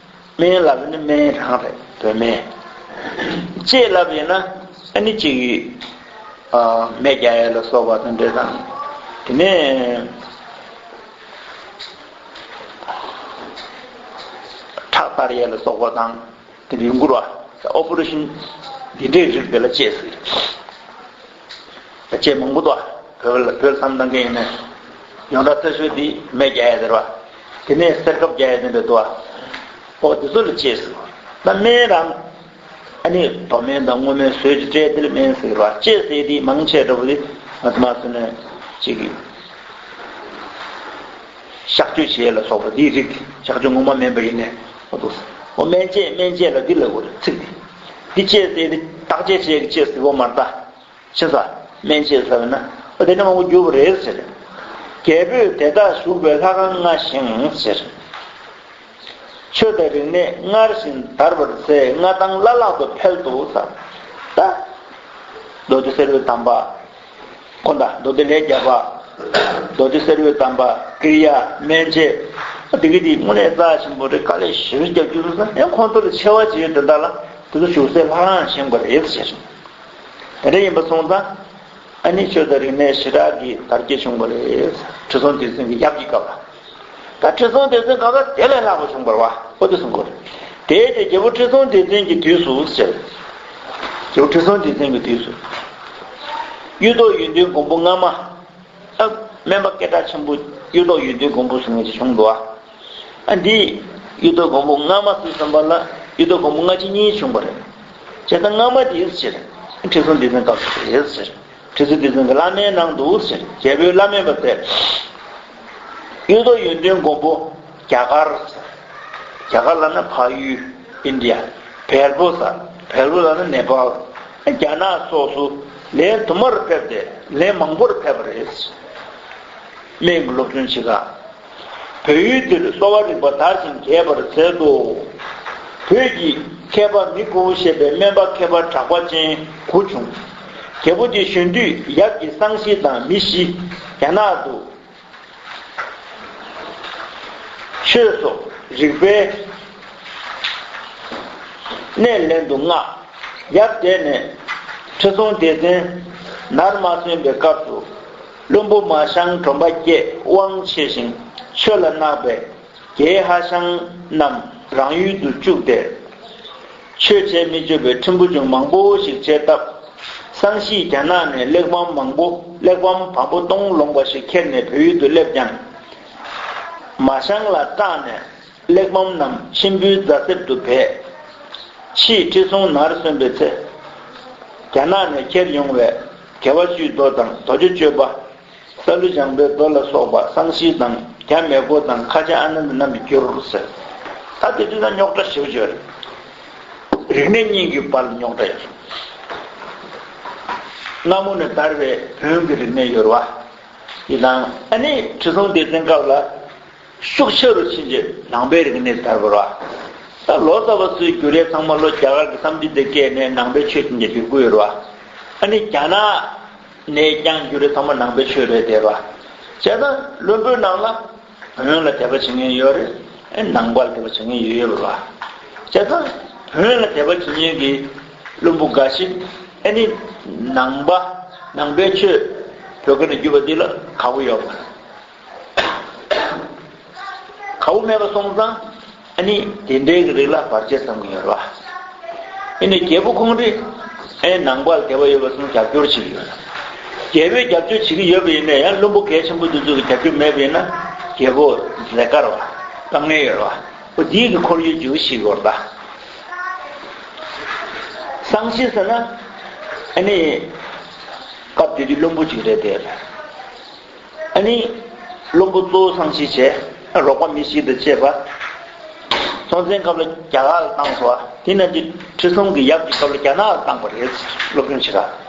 སྨན་ལབ་ནི་སྨན་རང་རེད། བོད་སྨན། ལྕེ་ལབ་ཡིན་ན་ཨ་ནི་གཅིག་གིས་ཨ་མེ་རྒྱག་ཡས་ལ་སོགས་པ་དང་འདྲ་དང་། དེ་ནས་ཁྲག་གཏར་ཡས་ལ་སོགས་པ་དང་། དེ་རིང་འགུར་བ། ཨོ་པ་རེ་ཤིན་འདི་འདྲའི་རིགས་དེ་ལ་ལྕེ་ཟེར། ལྕེ་མང་པོ་འདུག་བ། བོད་ལ་བོད་བསམ་བཏང་མཁན་ཡིན་ན། ཡོངས་གྲགས་ཚ་ཤོས་འདི་མེ་རྒྱག་ཡ་དེ་རེད་བ། དེ་ནས་སེར་ཁབ་རྒྱག་ཡ་དེ་འདྲ་འདུག་བ། ཨོ་དེ་ཚོ་ལ་ལྕེ་ཟེར་བ། ད་སྨན་རང་། ཨ་ནི་རྡོ་སྨན་དང་སྔོ་སྨན་བཟོས་ཀྱི་སྤྲད་དེ་ལ་སྨན་ཟེར་བ། ལྕེ་ཟེར་དེ་མང་ཆེ་འདྲ་བོ་དེ་ང་ཚོ་མ་སོ་ནས་ཅིག་གི་གཤག་བཅོས་བྱེད་ལ་སོགས་པ་འདིའི་རིགས། གཤག་བཅོས་ངོ་མ་མིན་པ་ཡིན་ནས། ཨོ་འདུག་ཨོ་སྨན་དཔྱད་སྨན་དཔྱད་ལ་འདི་ལབ་དགོས་རེད་ཚིག་འདི། འདི་དཔྱད་ཟེར་ཏེ་བརྟག་དཔྱད་བྱེད་ཀྱི་དཔྱད་ཟེར་བ་མ་རེད་ད། ཤེས་སོང་། སྨན་དཔྱད་ཟེར་བ་ན་ཨོ་དེ་འདྲ་མང་པོ་འགྱུར་བ་རེད་ཟེར། རྒྱལ་པོས་དེ་དག་བཞུགས་པའི་ལྷ་ཁང་མངའ་ཞིང་ཟེར། ཆོས་དང་རིག་གནས་སྔར་བཞིན་དར་བར་མཛད། མངའ་ཐང་བླ་ལྷག་ཏུ་འཕེལ་དུ་གསལ། ད། མདོ་སྡེ་གསེར་འོད་དམ་པ། ཁོ་ད་མདོ་སྡེ་ལས་རྒྱས་པ། མདོ་སྡེ་གསེར་འོད་དམ་པ། ཀྲི་ཡ། སྨན་དཔྱད། དེ་གི་དེ་དངོས་གནས་རྩ་ཆེན་པོ་རེད། དཀའ་ལས་ཞེ་པོ་རྒྱབ་རྒྱུ་རེད་ཟེར། ཡང་ཁོང་ཚོ་ལ་ཆེ་བ་བྱེད་དེ་འདྲ་ལ་དེ་ཚོ་བཞུགས་སའི་ལྷ་ཁང་བཞེངས་པ་རེད་ཟེར། དེ་འདྲ་ཡིན་པ་སོང་ཙང་། ཨ་ནི་ཆོས་དང་རིག་གནས་ཞེ་དྲག་གི་དར་རྒྱས་བྱུང་བ་རེད། ཁྲི་སྲོང་ལྡེ་བཙན་གྱི་ཡབ་ཀྱི་སྐབས་ལ། ད་ཁྲི་སྲོང་ལྡེ་བཙན་སྐབས་ལ་དེ་ལས་ལྷག་པ་བྱུང་བ་རེད་བ། ཨོ་དེ་གསུང་དགོས་རེད། དེའི་རྗེས་རྒྱལ་པོ་ཁྲི་སྲོང་ལྡེ་བཙན་གྱི་དུས་སུ་ཟེར། རྒྱལ་པོ་ཁྲི་སྲོང་ལྡེ་བཙན་གྱི་དུས་སུ། གཡུ་ཐོག་ཡོན་ཏན་མགོན་པོ་སྔ་མ། ཨ། སྨན་པ་སྐད་གྲགས་ཆེན་པོ་གཡུ་ཐོག་ཡོན་ཏན་མགོན་པོ་ཟེར་མཁན་ཅིག་བྱུང་འདུག་ཨ། ཨ་འདི། གཡུ་ཐོག་མགོན་པོ་སྔ་མ་ཟེར་བསམ་པ་ལ་གཡུ་ཐོག་མགོན་པོ་སྔ་ཕྱི་གཉིས་བྱུང་བ་རེད། བྱས་ཙང་སྔ་མ་དེའི་ཕྱིར། ཁྲི་སྲོང་ལྡེ་བཙན་སྐབས་སུ་རེད་ཟེར། ཁྲི་སྲོང་ལྡེ་བཙན་གྱི་བླ་མའི་ནང་དུ་ཟེར། རྒྱལ་པོའི་བླ་སྨན་པ་དེ། གཡུ་ཐོག་ཡོན་ཏན་མགོན་པོ་རྒྱ་གར། རྒྱ་གར་ལབ་ན་ཕ་ཡུལ་ཨིན་ཌི་ཡ། བལ་པོ་ཟེར། བལ་པོ་ལབ་ན་ནེ་པཱལ། རྒྱ་ནག་སོགས་སུ་ལན་དུ་མར་ཕེབས་ཏེ་ལན་མང་པོར་ཕེབས་པ་རེད། སྨན་གྱི་སློབ་སྦྱོང་བྱེད་ག་བོད་ཡུལ་འདིར་གསོ་བ་རིག་པ་དར་ཞིང་རྒྱས་པར་མཛད་དོ། བོད་ཀྱི་མཁས་པ་མི་དགུ་ཞེས་པའི་སྨན་པ་མཁས་པ་གྲགས་པ་ཅན་དགུ་བྱུང་། རྒྱལ་པོ་དེ་གཞོན་དུས་ཡབ་ཀྱི་གསང་ཞིང་དང་མི་བཞི་རྒྱ་ནག་ཏུ་ཆོས་སོགས་རིག་པའི་གནས་ལྷན་དུ་མངགས། ཡབ་དེ་ནས་ཁྲི་སྲོང་ལྡེ་བཙན་ནར་མ་སོན་པའི་སྐབས་སུ། བློན་པོ་མ་ཞང་གྲོམ་པ་བརྒྱད་དབང་ཆེ་ཞིང་ཆོས་ལ་བརྣག་པས་རྒྱའི་ཧ་ཤང་རྣམས་རང་ཡུལ་དུ་བཅུག་སྟེ། ཆོས་བྱེད་མི་ཆོག་པའི་ཁྲིམས་བུ་ཆུང་མང་པོ་ཞིག་བྱས་སྟབས། གསང་ཞིང་རྒྱ་ནག་ནས་གླེགས་བམ་མང་པོ་གླེགས་བམ་བམ་པོ་སྟོང་ལོངས་པ་ཞིག་ཁྱེར་ནས་བོད་ཡུལ་དུ་སླེབས་ཀྱང་། མ་ཞང་ལ་སྐྲག་ནས་གླེགས་བམ་རྣམས་མཆིམས་ཕུའི་རྫ་གསེབ་ཏུ་སྦས། ཕྱིས་ཁྲི་སྲོང་ནར་སོན་པའི་ཚེ། རྒྱ་ནག་ནས་ཁྱེར་ཡོང་བའི་དགེ་བ་བཅུའི་མདོ་དང་རྡོ་རྗེ་གཅོད་པ། ས་ལུ་སྦྱང་པའི་མདོ་ལ་སོགས་པ་གསང་ཞིང་དང་རྒྱ་མེ་བོ་དང་ཁ་ཆེ་ཨ་ནནྡ་རྣམས་ཀྱིས་བསྒྱུར་ཟེར། ད་དེ་དུས་ན་རྙོག་དྲ་ཞེ་པོ་ཅིག་ཡོད་རེད། རིག་གནས་གཉིས་ཀྱི་བར་ལ་རྙོག་དྲ་ཡོད་རེད། སྔ་མོ་ནས་དར་བའི་བོན་གྱི་རིག་གནས་ཡོད་རེད་བ། ཡིན་ནའང་ཨ་ནི་ཁྲི་སྲོང་ལྡེ་བཙན་སྐབས་ལ། ཤུགས་ཆེ་རུ་ཕྱིན་རྗེས་ནང་པའི་རིག་གནས་དར་བ་རེད་བ། ད་ལོ་ཙཱ་བ་ཚོའི་བསྒྱུར་ཡས་ཚང་མ་ལོ་རྒྱ་གར་གྱི་བསམ་གཏན་དེ་སྐད་ནས་ནང་པའི་ཆོས་ཅན་གྱི་བསྒྱུར་དགོས་ཡོད་རེད་བ། ཨ་ནི་རྒྱ་ནག་ནས་ཀྱང་བསྒྱུར་ཡས་ཚང་མ་ནང་པའི་ཆོས་རེད་དེ་རེད་བ། བྱས་ཙང་བློན་པོའི་ནང་ལ་བོན་ལ་དད་པ་བྱེད་མཁན་ཡོད་རེད། ཨ་ནི་ནང་པ་ལ་དད་པ་བྱེད་མཁན་ཡོད་ཡོད་རེད་བ། བྱས་ཙང་བོན་ལ་དད་པ་བྱེད་མཁན་གྱི་བློན་པོ་འགའ་ཞིག་ཨ་ནི་ནང་པ་ནང་པའི་ཆོས་བོད་སྐད་ནང་བསྒྱུར་བ་འདི་ལ་དགའ་པོ་ཡོད་མ་རེད། དགའ་པོ་མེད་པ་སོང་ཙང་ཨ་ནི་དེ་འདྲའི་གི་རིགས་ལ་བར་ཆད་བསམ་གྱི་ཡོད་རེད་བ། ཨ་ནི་རྒྱལ་པོ་ཁོང་རེ་ཨ་ནི་ནང་པ་ལ་དད་པ་ཡོད་པ་སོང་རྒྱབ་སྐྱོར་བྱེད་ཀྱི་ཡོད་རེད། རྒྱལ་པོས་རྒྱབ་སྐྱོར་བྱེད་ཀྱི་ཡོད་པ་ཡིན་ན་ཡང་བློན་པོ་གལ་ཆེན་པོ་འདི་ཚོ་གི་རྒྱབ་སྐྱོར་མེད་པ་ཡིན་ན་རྒྱལ་པོ་ལས་ཀ་རེད་བ། དཀའ་ངལ་ཡོད་རེད་བ། འོ་འདིའི་གི་ཁོར་ཡུག་འཇུག་ཞིག་ཡོད་རེད་ད། གསང་ཞིང་ཟེར་ན་ཨ་ནི་སྐབས་དེ་དུས་བློན་པོ་ཅིག་རེད་དེ། ཨ་ནི། བློན་པོ་གཙོ་བོ་གསང་ཞིང་བྱས། རོགས་པ་མི་བཞི་དང་བཅས་པ། སྲོང་བཙན་སྐབས་ལ་རྒྱ་གར་ལ་བཏང་སོང་བ། དེ་ནང་གི་ཁྲི་སྲོང་གི་ཡབ་ཀྱི་སྐབས་ལ་རྒྱ་ནག་ལ་བཏང་བ་རེད། སློབ་སྦྱོང་བྱེད་ག་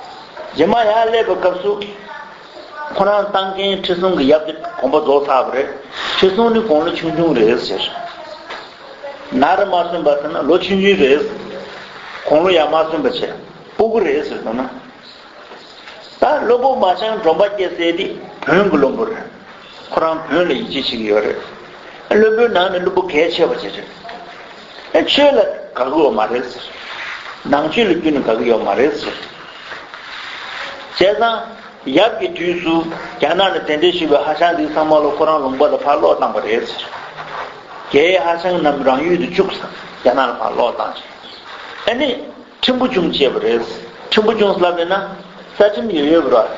རྗེས་མ་ཡར་སླེབས་པའི་སྐབས་སུ། ཁོ་རང་བཏང་མཁན་ཁྲི་སྲོང་གི་ཡབ་དེ་དགོངས་པ་རྫོགས་ཚར་བ་རེད། ཁྲི་སྲོང་ནི་དགུང་ལོ་ཆུང་ཆུང་རེད་ཟེར། ནར་མ་སོན་པ་ཟེར་ན་ལོ་ཆུང་ཆུང་རེད། དགུང་ལོ་ཡར་མ་སོན་པ་བྱས། སྤུ་གུ་རེད་ཟེར་སོང་ན། ད་བློན་པོ་མ་ཞང་གྲོམ་པ་བརྒྱད་ཟེར་དེ་བོན་གྱི་བློན་པོ་རེད། ཁོ་རང་བོན་ལ་ཡིད་ཆེས་བྱེད་ཀྱི་ཡོད་རེད། བློན་པོའི་ནང་ནས་བློན་པོ་གལ་ཆེ་བ་ཅིག་རེད། ཨེ་ཆོས་ལ་དགའ་གི་ཡོད་མ་རེད་ཟེར། ནང་ཆོས་ལ་ཁྱོན་ནས་དགའ་གི་ཡོད་མ་རེད་ཟེར། བྱས་ཙང་ཡབ་ཀྱི་དུས་སུ་རྒྱ་ནག་ནས་གདན་འདྲེན་ཞུས་པའི་ཧྭ་ཤང་འདི་ཚང་མ་ལ་ཁོ་རང་ལུང་པ་ལ་ཕར་སློག་བཏང་པ་རེད་ཟེར། རྒྱའི་ཧྭ་ཤང་རྣམས་རང་ཡུལ་དུ་བཅུག་ཟེར། རྒྱ་ནག་ལ་ཕར་སློག་བཏང་ཟེར། ཨ་ནི། ཁྲིམས་ཕུ་བྱུང་བྱས་པ་རེད། ཁྲིམས་ཕུ་བྱུང་ཟེར་ལབ་ཡོད་ན་རྩ་ཁྲིམས་ཡོད་ཡོད་པ་རེད།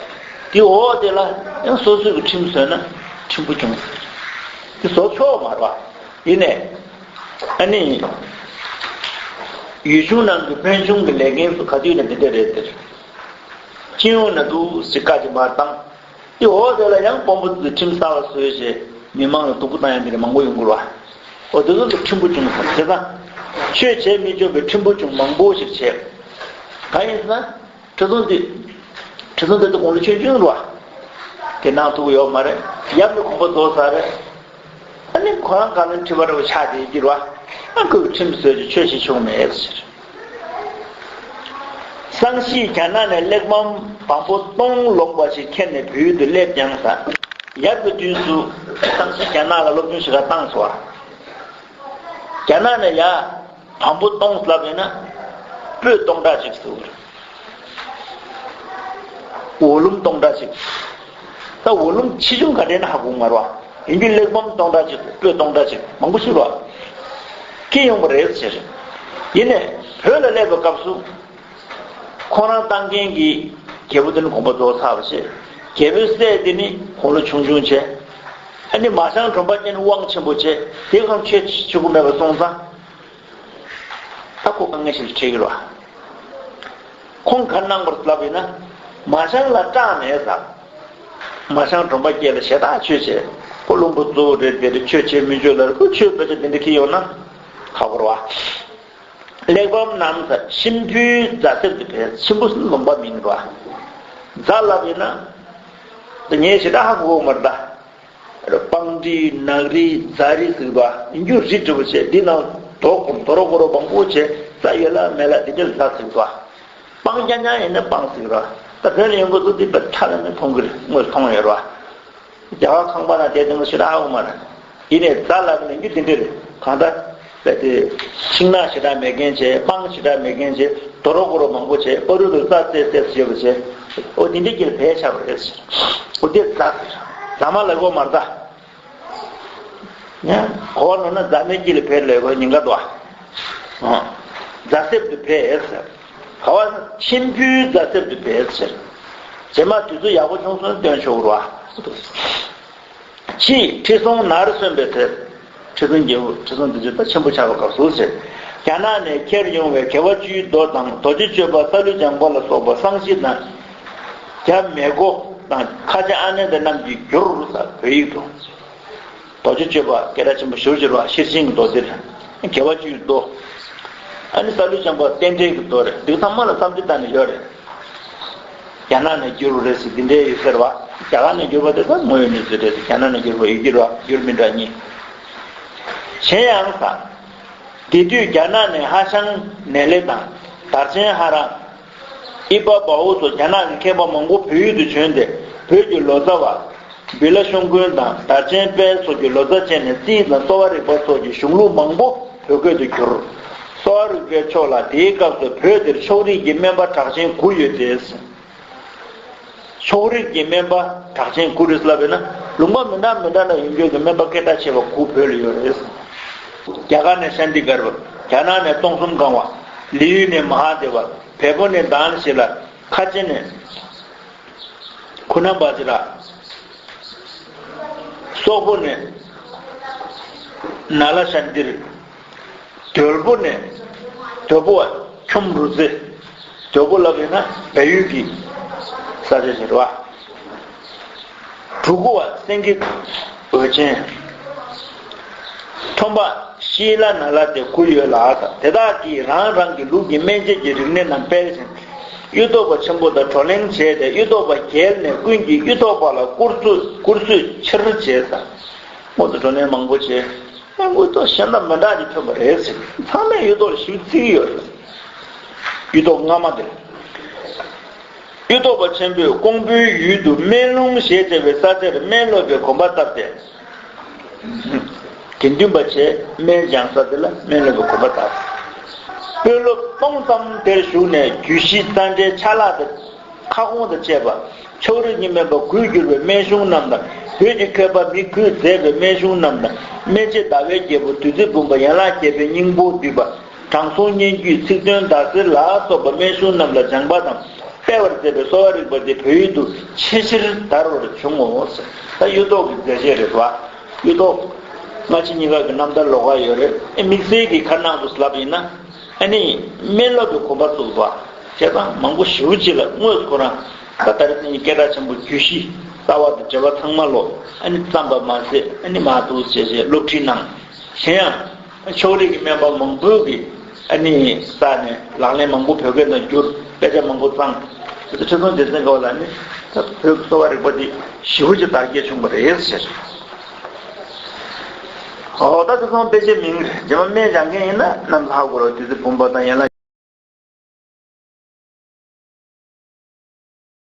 དེ་འོག་དེ་ལ་ཡང་སོ་སོའི་གི་ཁྲིམས་བཟོས་ན་ཁྲིམས་ཕུ་བྱུང་ཟེར། དེ་བཟོ་ཆོག་མ་རེད་པ། ཡིན་ནའི། ཨ་ནི། ཡུལ་གཞུང་ནང་གི་ཕན་ཆུང་གི་ལས་འགན་སུ་ག་དུས་ནས་འདི་འདྲ་རེད་དེ། སྤྱི་ཡོངས་ན་འདུག་ཟེར་བཀའ་ཅིག་མར་བཏང་། དེ་འོག་དེ་ལ་ཡང་དཔོན་པོ་ཚོས་ཁྲིམས་གསར་བ་བཟོས་བྱས་མི་མང་ལ་སྡུག་པོ་བཏང་ཡ་འདི་འདྲ་མང་པོ་ཡོང་གི་རེད་པ། འོ་དེ་ཚོ་ལ་ཁྲིམས་ཕུ་བྱུང་ཟེར། བྱས་ཙང་ཆོས་བྱེད་མི་ཆོག་པའི་ཁྲིམས་ཕུ་བྱུང་མང་པོ་ཞིག་བྱས། གང་ཡིན་ཟེར་ན། ཁྲི་སྲོང་ལྡེ། ཁྲི་སྲོང་ལྡེ་བཙན་དགུང་ལོ་ཆུང་ཆུང་རེད་པ། དེ་གནང་ཐུབ་ཀྱི་ཡོད་མ་རེད། ཡབ་ནས་དགོངས་པ་རྫོགས་ཚར་རེད། ཨ་ནི་ཁོ་རང་གང་ལ་ཁྲི་པ་འདྲ་པོ་ཆགས་བསྡད་ཀྱི་རེད་པ། ཨ་ཁོས་ཁྲིམས་བཟོས་ཀྱི་ཆོས་བྱེད་ཆོག་མེད་ཟེར། སང་ཞིག་རྒྱ་ནག་ནས་གླེགས་བམ་བམ་པོ་སྟོང་ལོངས་པ་ཞིག་ཁྱེར་ནས་བོད་དུ་སླེབས་ཀྱང་ཟེར། ཡབ་ཀྱི་དུས་སུ་སང་ཞིག་རྒྱ་ནག་ལ་སློབ་སྦྱོང་ཞིག་ག་བཏང་སོང་བ། རྒྱ་ནག་ནས་ཡར་བམ་པོ་སྟོང་ལབ་ཡོད་ན་སྤོས་སྟོང་ཕྲག་གཅིག་ཟེར་བ་རེད། འོ་ལུམ་སྟོང་ཕྲག་གཅིག། ད་འོ་ལུམ་ཆེ་ཆུང་ག་འདྲ་ཡིན་ན་ཧ་གོ་མ་རེད་པ། ཡིན་རྒྱུ་གླེགས་བམ་སྟོང་ཕྲག་གཅིག་སྤོས་སྟོང་ཕྲག་གཅིག་མང་པོ་ཞིག་རེད་པ། ཁྱེར་ཡོང་བ་རེད་ཟེར། ཡིན་ནའི་བོད་ལ་སླེབས་པའི་སྐབས་སུ། ཁོང་རང་བཏང་མཁན་གྱི་རྒྱལ་པོ་དེ་ནི་དགོངས་པ་རྫོགས་ཚར་བ་བྱས། རྒྱལ་པོའི་སྲས་དེ་ནི་དགུང་ལོ་ཆུང་ཆུང་བྱས། ཨ་ནི་མ་ཤང་གྲོང་པ་ཅན་དབང་ཆེན་པོ་བྱས། དེ་གང་ཆོས་བྱེད་དགོས་མེད་པ་སོང་ཙང་། ད་ཁོ་དཀའ་ངལ་ཞིག་ལ་འཕྲད་ཀྱི་རེད་པ། ཁོང་ག་གནང་བར་ལབ་ཡིན་ན། མ་ཤང་ལ་སྐྲག་མེད་ཟེར། མ་ཤང་གྲོང་པ་སྐྱེས་ལ་ཞེ་དྲག་ཆོས་བྱས། ཁོ་བློན་པོ་གཙོ་བོ་རེད་དེ་རེད། ཆོས་བྱེད་མི་ཆོག་ལ་ཁོ་ཆོས་ཕལ་ཆེར་དེ་འདྲ་ཁྱེར་ཡོང་ན་ཧ་གོ་རེད་པ། གླེགས་བམ་རྣམས་ཤིང་ཕུའི་རྫ་གསེབ་ཏུ་སྦས། ཤིང་ཕུ་ཟེར་ན་ལུང་པ་མིང་རེད་པ། རྫ་ལབ་ཡིན་ན། དེ་ངས་ཞེ་དྲག་ཧ་གོ་གི་མ་རེད་ད། སྤང་རི་ནགས་རི་རྫ་རི་ཟེར་གི་འདུག་པ། ཡིན་རྒྱུ་རི་འདྲ་པོ་བྱས། འདི་ནང་རྡོ་རྡོ་རོ་ཀོ་རོ་མང་པོ་བྱས། རྩྭ་ཡོད་ལ་མེད་ལ་འདི་འདྲ་ལ་རྫ་ཟེར་གི་འདུག་པ། སྤང་རྐྱང་རྐྱང་ཡིན་ན་སྤང་ཟེར་གི་རེད་པ། ད་བོད་ལ་ཡོང་གི་འདུག་འདི་པ་ཁྲ་ལ་ནི་མཐོང་གི་རེད། དངོས་སུ་མཐོང་ཡོད་རེད་པ། རྒྱ་གར་ཁང་པ་ན་དེ་དེ་མོ་ཞེ་དྲག་ཧ་གོ་མ་རེད། ཡིན་ནའི་རྫ་ལབ་ནས་རྒྱུ་དེ་འདྲ་རེད། གང་ལྟར་རེད་དེ། ཤིང་ནགས་ཞེ་དྲག་མེད་མཁན་བྱས། སྤང་ཞེ་དྲག་མེད་མཁན་བྱས། རྡོ་རོ་ཀོ་རོ་མང་པོ་བྱས། བར་དུ་རྩྭ་བཙལ་བཙལ་ཡོད་པ་བྱས། འོ་དེ་འདྲའི་རྐྱེན་བས་ཆགས་པ་རེད། འོ་དེ་རྫ་ཟེར། རྫ་མ་ལབ་དགོས་མ་རེད་ད། ཡང་གོ་བ་ནོར་ན་རྫ་མའི་དཀྱིལ་ལ་བས་ལབ་དགོས་ཉེན་ཁ་འདུག་ཨ། རྫ་གསེབ་ཏུ་བས་ཟེར། ག་བ་ཤིང་ཕུའི་རྫ་གསེབ་ཏུ་བས་ཟེར། རྗེས་མ་དུས་ཚོད་ཡག་པོ་བྱུང་སོང་ན་སྟོན་ཆོག་རེད་པ། ཕྱིས་ཁྲི་སྲོང་ནར་སོན་པའི་ཚེ། ཁྲི་སྲོང་རྒྱལ་པོ། ཁྲི་སྲོང་ལྡེ་བཙན་ད་ཆེན་པོ་ཆགས་པའི་སྐབས་སུ་ཟེར། རྒྱ་ནག་ནས་ཁྱེར་ཡོང་བའི་དགེ་བ་བཅུའི་མདོ་དང་རྡོ་རྗེ་གཅོད་པ་ས་ལུ་ལྗང་པ་ལ་སོགས་པ་སང་ཞིག་དང་། རྒྱ་མེ་གོ་དང་ཁ་ཆེ་ཨ་ནནྡ་རྣམས་ཀྱིས་བསྒྱུར་ཟེར། བོད་ཡིག་ཏུ། རྡོ་རྗེ་གཅོད་པ་སྐད་གྲགས་ཆེན་པོ་ཞེ་པོ་ཅིག་རེད་པ། ཤེར་ཕྱིན་གྱི་མདོ་སྡེ་རེད། དགེ་བ་བཅུའི་མདོ། ཨ་ནི་ས་ལུ་ལྗང་པ་རྟེན་འབྲེལ་གྱི་མདོ་རེད། འདི་ཚང་མ་ལ་བསམ་ཚུལ་བཏང་ནས་ཡོད་རེད། རྒྱ་ནག་ནས་བསྒྱུར་བ་རེད་ཟེར་འདི་འདྲའི་ཡོད་ཟེར་བ། རྒྱ་གར་ནས་བསྒྱུར་བ་དེ་ད་དངོས་ཡོད་གནས་ཚུལ་རེད་ཟེར། རྒྱ་ནག་ནས་བསྒྱུར་བ་ཡོད་ཀྱི་རེད་པ། བསྒྱུར་མི་འདྲ་གཉིས། གཞན་ཡང་ཟེར། དེ་དུས་རྒྱ་ནག་ནས་ཧྭ་ཤང་ནེ་ལེ་དང་དར་ཆེན་ཧ་ར། ཨི་པ་བའོ་སོགས་རྒྱ་ནག་གི་མཁས་པ་མང་པོ་བོད་ཡུལ་དུ་བྱོན་ཏེ། བོད་ཀྱི་ལོ་ཙཱ་བ། བི་ལ་ཤོང་ཀུན་དང་དར་ཆེན་དཔལ་སོགས་ཀྱི་ལོ་ཙཱ་བྱས་ནས་རྩིས་དང་གསོ་བ་རིག་པ་སོགས་ཀྱི་གཞུང་ལུགས་མང་པོ་བོད་སྐད་དུ་བསྒྱུར། གསོ་བ་རིག་པའི་ཕྱོགས་ལ་དེའི་སྐབས་སུ་བོད་འདིར་ཕྱོགས་རིས་ཀྱི་སྨན་པ་གྲགས་ཅན་དགུ་ཡོད་དེ། ཕྱོགས་རིས་ཀྱི་སྨན་པ་གྲགས་ཅན་དགུ་རེད་ལབ་ཡོད་ན། ལུང་པ་མི་འདྲ་མི་འདྲ་ན་ཡོང་རྒྱུ་གི་སྨན་པ་སྐད་གྲགས་ཆེ་བ་དགུ་བོད་ལ་ཡོད་རེད། རྒྱ་གར་ནས་ཤཱནྟི་གར་བ། རྒྱ་ནག་ནས་སྟོང་གསུམ་གང་བ། ལི་ཡུལ་ནས་མ་ཧཱ་དེ་བ། བལ་པོ་ནས་དཱན་ཤི་ལ། ཁ་ཆེ་ནས་ཁུ་ན་བ་ཛི་ར། སོག་པོ་ནས་ན་ལ་ཤཱནྟིར། དོལ་པོ་ནས། དོལ་པོ་བ་ཁྱོམ་རུ་ཙེ། དོལ་པོ་ལབ་ཡོད་ན་བལ་ཡུལ་གྱི་ས་ཆ་ཞིག་རེད་པ། གྲུ་གུ་བ་སེང་གེ་འོད་ཆེན། ཁྲོམ་པ་ཤི་ལ་ན་ལ་དེ་ཁུར་ཡོད་ལ་ཟེར། དེ་དག་གིས་རང་རང་གི་ལུགས་ཀྱི་སྨན་དཔྱད་ཀྱི་རིག་གནས་རྣམས་སྤེལ་ཞིང་། གཡུ་ཐོག་པ་ཆེན་པོ་དང་བགྲོ་གླེང་བྱས་ཏེ། གཡུ་ཐོག་པ་བརྒྱད་ནས་ཀུན་གྱིས་གཡུ་ཐོག་པ་ལ་བཀུར་ཚུལ་བཀུར་ཚུལ་ཆེར་བྱས་ཟེར། སྔོན་དུ་བགྲོ་གླེང་མང་པོ་བྱས། ཨེ་དངོས་ཐོག་གཞན་དང་མི་འདྲ་ཅིག་ཐོན་པ་རེད་ཟེར། ཚང་མས་གཡུ་ཐོག་ལ་ཞེ་པོ་བརྩི་གི་ཡོད་རེད། གཡུ་ཐོག་སྔ་མ་དེ། གཡུ་ཐོག་པ་ཆེན་པོས་ཀོང་པོའི་ཡུལ་དུ་སྨན་ལུང་ཞེས་བྱ་བའི་ས་ཆར་སྨན་སློབ་པའི་དགོན་པ་བཏབ་སྟེ། དགེ་འདུན་པ་བྱས་སྨན་སྦྱང་ས་དེ་ལ་སྨན་སློབ་པའི་གོ་འཕང་བཏབ། དཔོན་སློབ་སྟོང་ཙམ་དེར་ཞུགས་ནས་རྒྱུད་བཞི་རྩ་འགྲེལ་ཆ་ལག་དང་ཁ་སྐོང་དང་བཅས་པ། ཕྱོགས་རིས་གཉིས་མེད་པ་དགུས་བསྒྱུར་བའི་སྨན་གཞུང་རྣམས་དང་། བོད་ཀྱི་མཁས་པ་མི་དགུས་མཛད་པའི་སྨན་གཞུང་རྣམས་དང་། སྨན་དཔྱད་ཟླ་བའི་རྒྱལ་པོ་བདུད་རྩི་འབུམ་པ་ཡན་ལག་བརྒྱད་པའི་སྙིང་པོ་བསྡུས་པ། དྲང་སྲོང་སྙན་བརྒྱུད་ཚིག་དོན་ཟླ་ཟེར་ལ་སོགས་པ་སྨན་གཞུང་རྣམས་ལ་སྦྱངས་པ་དང་སྤེལ་བར་མཛད་པའི་གསོ་བ་རིག་པ་དེ་བོད་ཡུལ་དུ་ཆེས་ཆེར་དར་བར་བྱུང་ངོ་། ད་གཡུ་ཐོག་གི་མཛད་རྗེས་རེད་བ། གཡུ་ཐོག་སྔ་ཕྱི་གཉིས་ཀ་གི་རྣམ་ཐར་ལོགས་ཀ་ཡོད་རེད། ཨེ་དམིགས་བསལ་གྱི་ཁ་ནང་དུ་ལབ་ཡིན་ན། ཨ་ནི་སྨན་སློབ་ཀྱི་གོ་འཕང་བཙུགས་པ། བྱས་ཙང་མང་པོ་ཞེ་པོ་ཅིག་ལ་དངོས་སུ་ཁོ་རང་ད་ལྟ་རེ་ཟིན་གྱི་སྐད་གྲགས་ཆེན་པོ་རྒྱུད་བཞི་རྩ་བ་དང་འབྲེལ་བ་ཚང་མ་ལོ་ཨ་ནི་བརྩམས་པ་མ་ཟད། ཨ་ནི་མ་འདུག་བྱས་བྱས་སློབ་ཁྲིད་གནང་། གཞན་ཡང་ཕྱོགས་རིས་ཀྱི་སྨན་པ་མང་པོས་ཀྱི་ཨ་ནི་ས་ནས་ལག་ལེན་མང་པོ་བོད་སྐད་ནང་བསྒྱུར། དཔེ་ཆ་མང་པོ་བརྩམས། དེ་ཚོ་ཁྲི་སྲོང་ལྡེ་བཙན་སྐབས་ལ་ནི་ད་བོད་ཀྱི་གསོ་བ་རིག་པ་འདི་ཞེ་པོ་ཅིག་དར་རྒྱས་བྱུང་བ་རེད་ཟེར། ཨོ་ད་ཁྲི་སྲོང་དཔེ་ཆའི་མིང་རྗེས་མ་སྨན་སྦྱང་མཁན་ཡིན་ན་རྣམས་ཧ་གོ་རོགས། བདུད་རྩི་འབུམ་པ་དང་ཡན་ལག